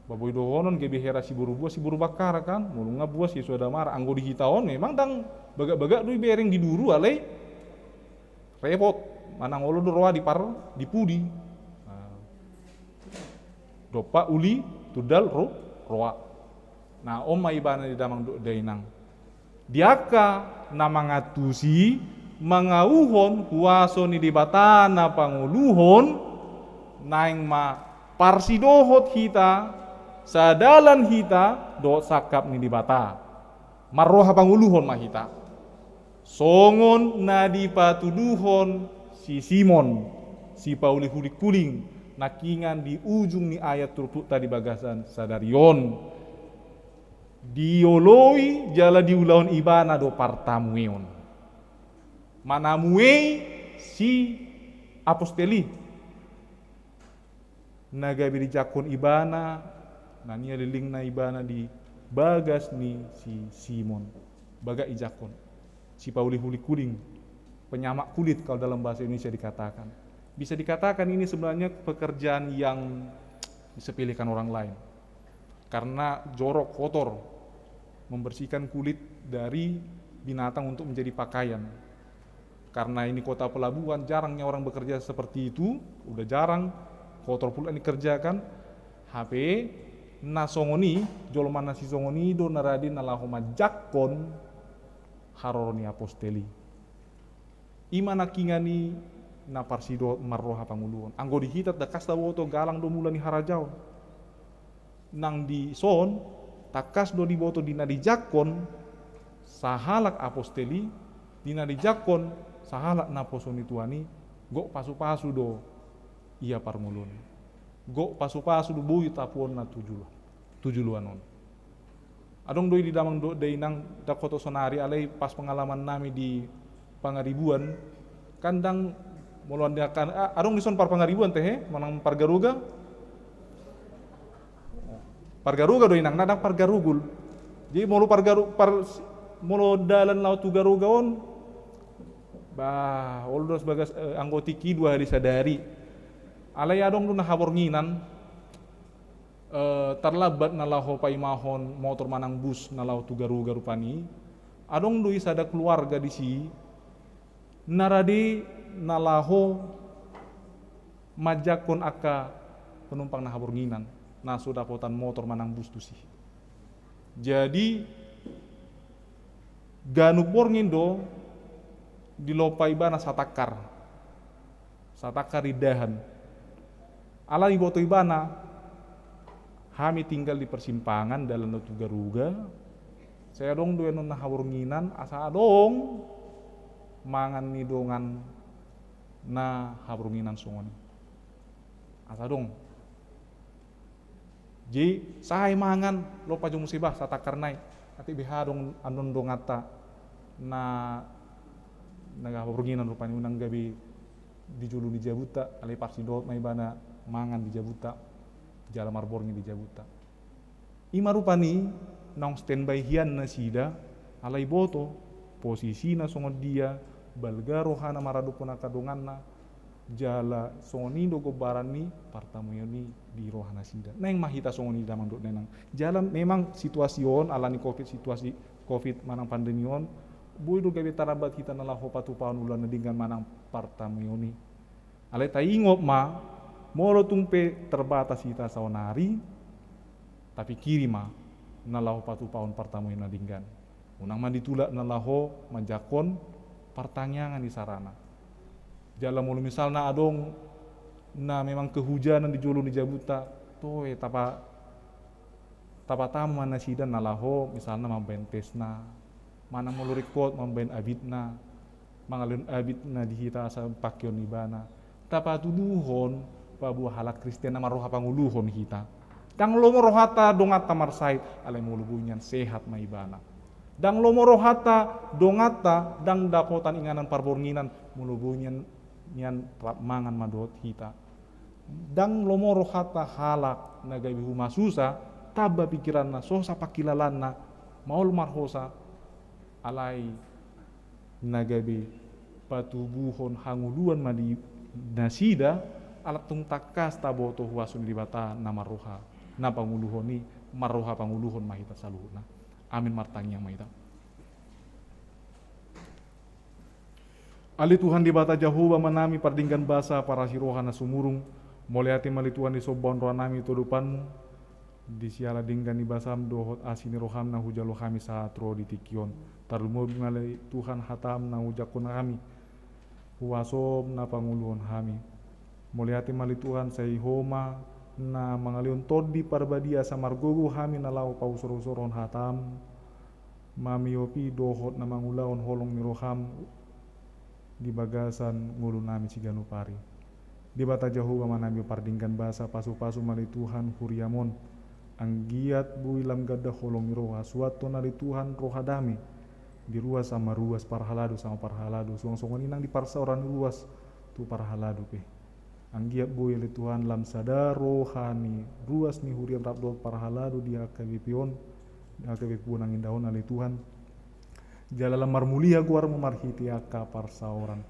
Ba boi dohonon gabe hera siboru buas, siboru bangkara kan, molo nga buas, ya sudah marah. Anggo di hita on memang ndang bagak-bagak do ibereng di duru, alai repot, manang olo do roha di par, di pudi. Nah. Dompak uli tundal ro, roha. Nah, on ma ibana di damang dohot dainang. Di angka na mangantusi, mangauhon huaso ni Debata na pangoluhon, naeng ma parsidohot hita, sadalan hita dohot sangkap ni Debata. Marroha pangoluhon ma hita. Songon na dipatuduhon si Simon, sipauli huling-kuling, nangkiningan di ujung ni ayat turpukta di bagasan sadari on. Dioloi jala diulahon ibana do partamueon. Manamuei si apostel i. Na gabe dijangkon ibana, na nialilingna ibana di bagas ni si Simon. Bagak dijangkon. Sipauli huling-kuling. Penyamak kulit kalau dalam bahasa Indonesia dikatakan. Bisa dikatakan ini sebenarnya pekerjaan yang disepelekan orang lain. Karena jorok, kotor, membersihkan kulit dari binatang untuk menjadi pakaian. Karena ini kota pelabuhan, jarangnya orang bekerja seperti itu, udah jarang, kotor pula dikerjakan. Hape na songon i, jolma na sisongon i do na rade na laho manjangkon haroro ni apostel i. I ma nangkiningan i na parsidohot marroha pangoluhon. Anggo di hita tangkas taboto galang do mula ni harajaon. Nang dison, tangkas do diboto di na dijangkon sahalak apostel i, di na dijangkon sahalak naposo ni Tuhan i, gok pasu-pasu do ia parngoluon. Gok pasu-pasu do boi tapuonna tu jolo, tu joloan on. Adong do i di damang dohot dainang, ndang hothot sonari alai pas pengalaman nami di Pangaribuan, kan ndang molo ande akan, a-, adong dison par Pangaribuan tehe, manang pargaroga. Pargaroga do inang, na ndang pargarogol. Jadi molo pargaru, par, molo dalan laho tu garoga on, bah, olo do sebagai, eh, anggo tingki dua hali sadari. Alai adong do na habornginan, eh, tarlambat na laho paimahon motor manang bus na laho tu garoga rupani. Adong do i sada keluarga disi, na rade na laho manjangkon angka penumpang na habornginan, na so dapotan motor manang bus tusi. Jadi, ganup borngin do dilompa ibana satangkar. Satangkar indahan. Alai diboto ibana, hami tinggal di persimpangan dalan laho tu garoga, sai adong do annon na habornginan, asa adong mangan ni dongan na habornginan songon i. Asa adong. Jadi, sae mangan, lompa jo muse bah, satangkar nai. Atik beha adong annon donganta na, na habornginan rupani, unang gabe di jolo ni jabunta, alai parsidohot ma ibana mangan di jabunta, jala marborngin di jabunta. I ma rupani naung standby hian nasida, alai boto posisina songon dia, balga rohana maradophon angka donganna, jala songon i do gombaran ni partamueon i di roha nasida. Naeng ma hita songon i damang dohot dainang. Jala memang situasi on, alani covid, situasi covid manang pandemi on, boi do gabe tarlambat hita na laho patupahon ulaon na denggan manang partamueon i. Alai taingot ma, molo tung pe terbatas hita saonari, tapikiri ma na laho patupahon partamueon na denggan. Unang ma ditulak na laho manjangkon partangiangan i sarana. Jala molo misalna adong na memang kehujanan di jolo ni jabunta, toe tapa, tapatamu ma nasida na laho misalna mambaen tesna, manang molo ringkot mambaen abitna, mangalehon abit na di hita asa pangkeon ibana. Tapatuduhon paboa halak Kristen na marroha pangoluhon hita. Ndang lomo rohanta donganta marsahit, alai molo boi nian sehat ma ibana. Ndang lomo rohanta donganta ndang dapotan inganan parbornginan, molo boi nian, nian rap mangan ma dohot hita. Ndang lomo rohanta halak na gabe humasusa, tamba pikiranna, sosa pangkilalaanna, maol marhosa, alai na gabe patubuhon hangoluan ma di nasida, ala tung tangkas taboto huaso ni Debata na marroha na pangoluhon i, marroha pangoluhon ma hita saluhutna. Amin, martangiang ma hita. Ale Tuhan Debata Jahowa Amanami pardenggan basa, parasi roha na sumurung, mauliate ma ale Tuhan di sombaon rohanami tu adopanmu, di siala denggan ni basam dohot asi ni roham na hujalo hami sahat ro di tingki on. Tarlumobi ma ale Tuhan hatam na hujangkon hami, huasom na pangoluhon hami. Mauliate ma ale Tuhan, sai Ho ma na mangalehon Tondi Parbadia asa margogo hami na laho pausorhusorhon hatam, mamiopi dohot na mangulahon holong ni roham di bagasan ngolunami siganup ari. Debata Jahowa Amanami pardenggan basa, pasupasu ma ale Tuhan huriam on, anggiat boi lam ganda holong ni roha, suanhon ale Tuhan roha dame di ruas sama ruas, parhalado sama parhalado, suang songon i nang di parsaoran ruas tu parhalado pe. Anggiat boi ale Tuhan lam sada roha ni ruas ni huriam rap dohot parhalado di H K B P on, di H K B P Bonang Indah on ale Tuhan. Jala lam marmulia goarmu marhite angka parsaoran.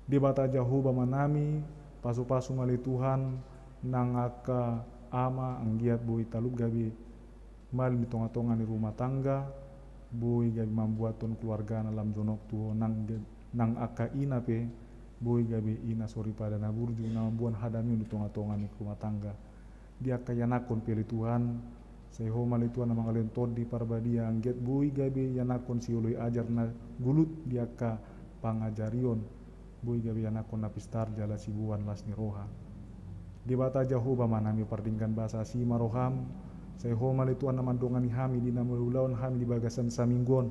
Debata Jahowa Amanami, pasupasu ma ale Tuhan nang angka ama, anggiat boi talup gabe malim di tongatonga ni rumah tangga, boi gabe mambuathon keluargana lam jonok tu Ho, nang ge-, nang angka ina pe, boi gabe ina soripada na burju na mamboan hadamion di tongatonga ni rumah tangga. Di angka ianakhon pe ale Tuhan, sai Ho ma ale Tuhan na mangalehon Tondi Parbadia, anggiat boi gabe ianakhon sioloi ajar na gulut di angka pangajarion, boi gabe ianakhon na pistar jala siboan las ni roha. Debata Jahowa Amanami pardenggan basa, asi ma roham, sai Ho ma ale Tuhan na mandongani hami di na mangulahon hami di bagasan saminggu on,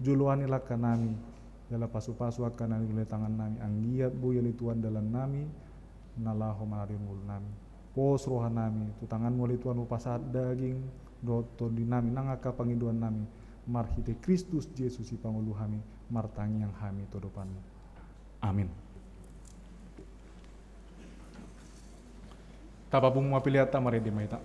joloan ni langkanami, jala pasupasu angka na niluluan tangannami, anggiat boi ale Tuhan dalannami na laho manarihon ngolunami. Pos rohanami tu tanganmu ale Tuhan, hupasahat daging dohot tondinami nang angka pangidoannami, marhite Kristus Jesus sipangolu hami, martangiang hami tu adopanmu. Amin. Tapapungu ma peleanta, marende ma hita.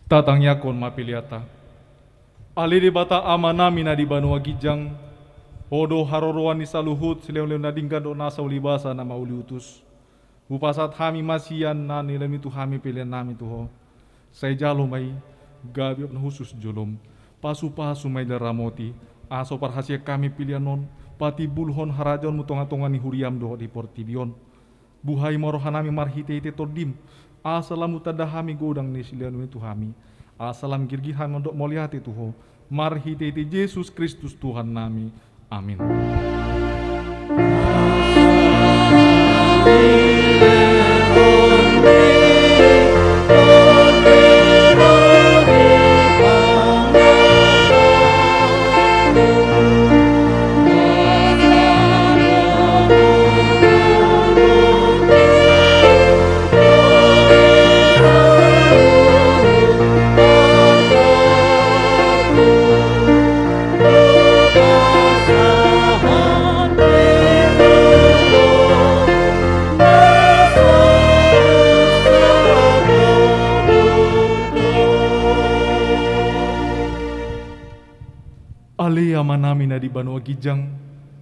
Tatangiangkon ma peleanta. Ale Debata Amanami na di banua ginjang, Ho do haroroan ni saluhut silehonlehon na denggan dohot nasa ulibasa na mauliutus. Hupasahat hami ma sian na nilehonMi tu hami peleannami tu Ho. Sai jalo ma i gabe na hushus jolom. Pasupasu ma i, ramoti, asa parhasean hami pelean on patimbulhon harajaonMu tongatonga ni huriaM dohot di portibi on. Buhai ma rohanami marhitehite TondiM, asa lam hutanda hami godang ni silehonMi tu hami, asa lam girgir hami mandok mauliate tu Ho, marhitehite Jesus Kristus Tuhannami. Amin. Ale Amanami na di banua ginjang,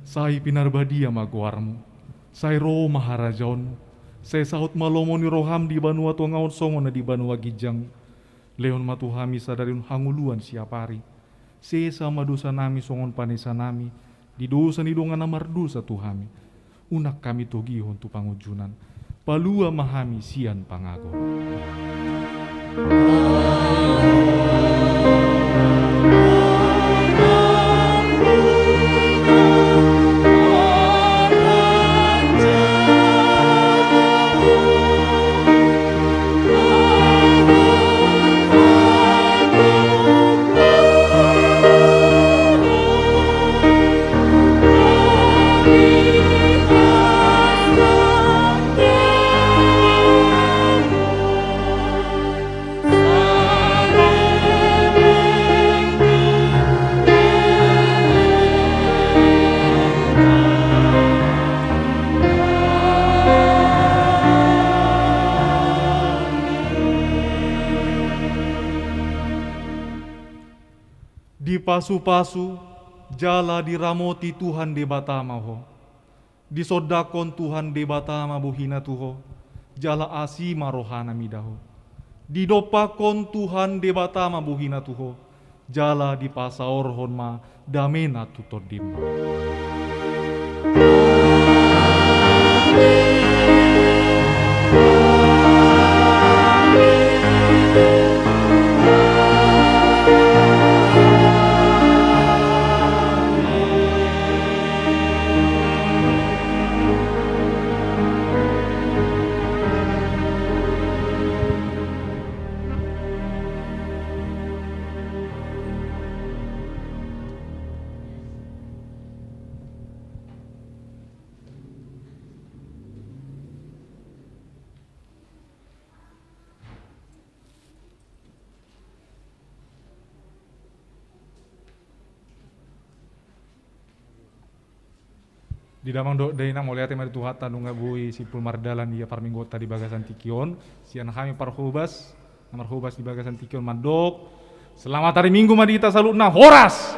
sai pinarbadia ma goarMu. Sai ro ma harajaonMu. Sai saut ma lomo ni rohaM di banua tonga on songon na di banua ginjang. Lehon ma tu hami sadari on hangoluan siapari. Sesa ma dosanami songon panesanami di dosa ni dongan na mardosa tu hami. Unang hami togihon tu pangunjunan. Palua ma hami sian pangago. Dipasupasu jala diramoti Tuhan Debata ma ho. Disondangkon Tuhan Debata ma bohina tu ho, jala asi ma rohana mida ho. Didompakkon Tuhan Debata ma bohina tu ho, jala dipasaorhon ma damena tu tondim. Di damang dohot dainang, mauliate ma di Tuhanta nunga boi simpul mardalan ia parmingguonta di bagasan tingki on. Sian hami parhobas na marhobas di bagasan tingki on mandok, selamat hari Minggu ma di hita saluhutna. Horas!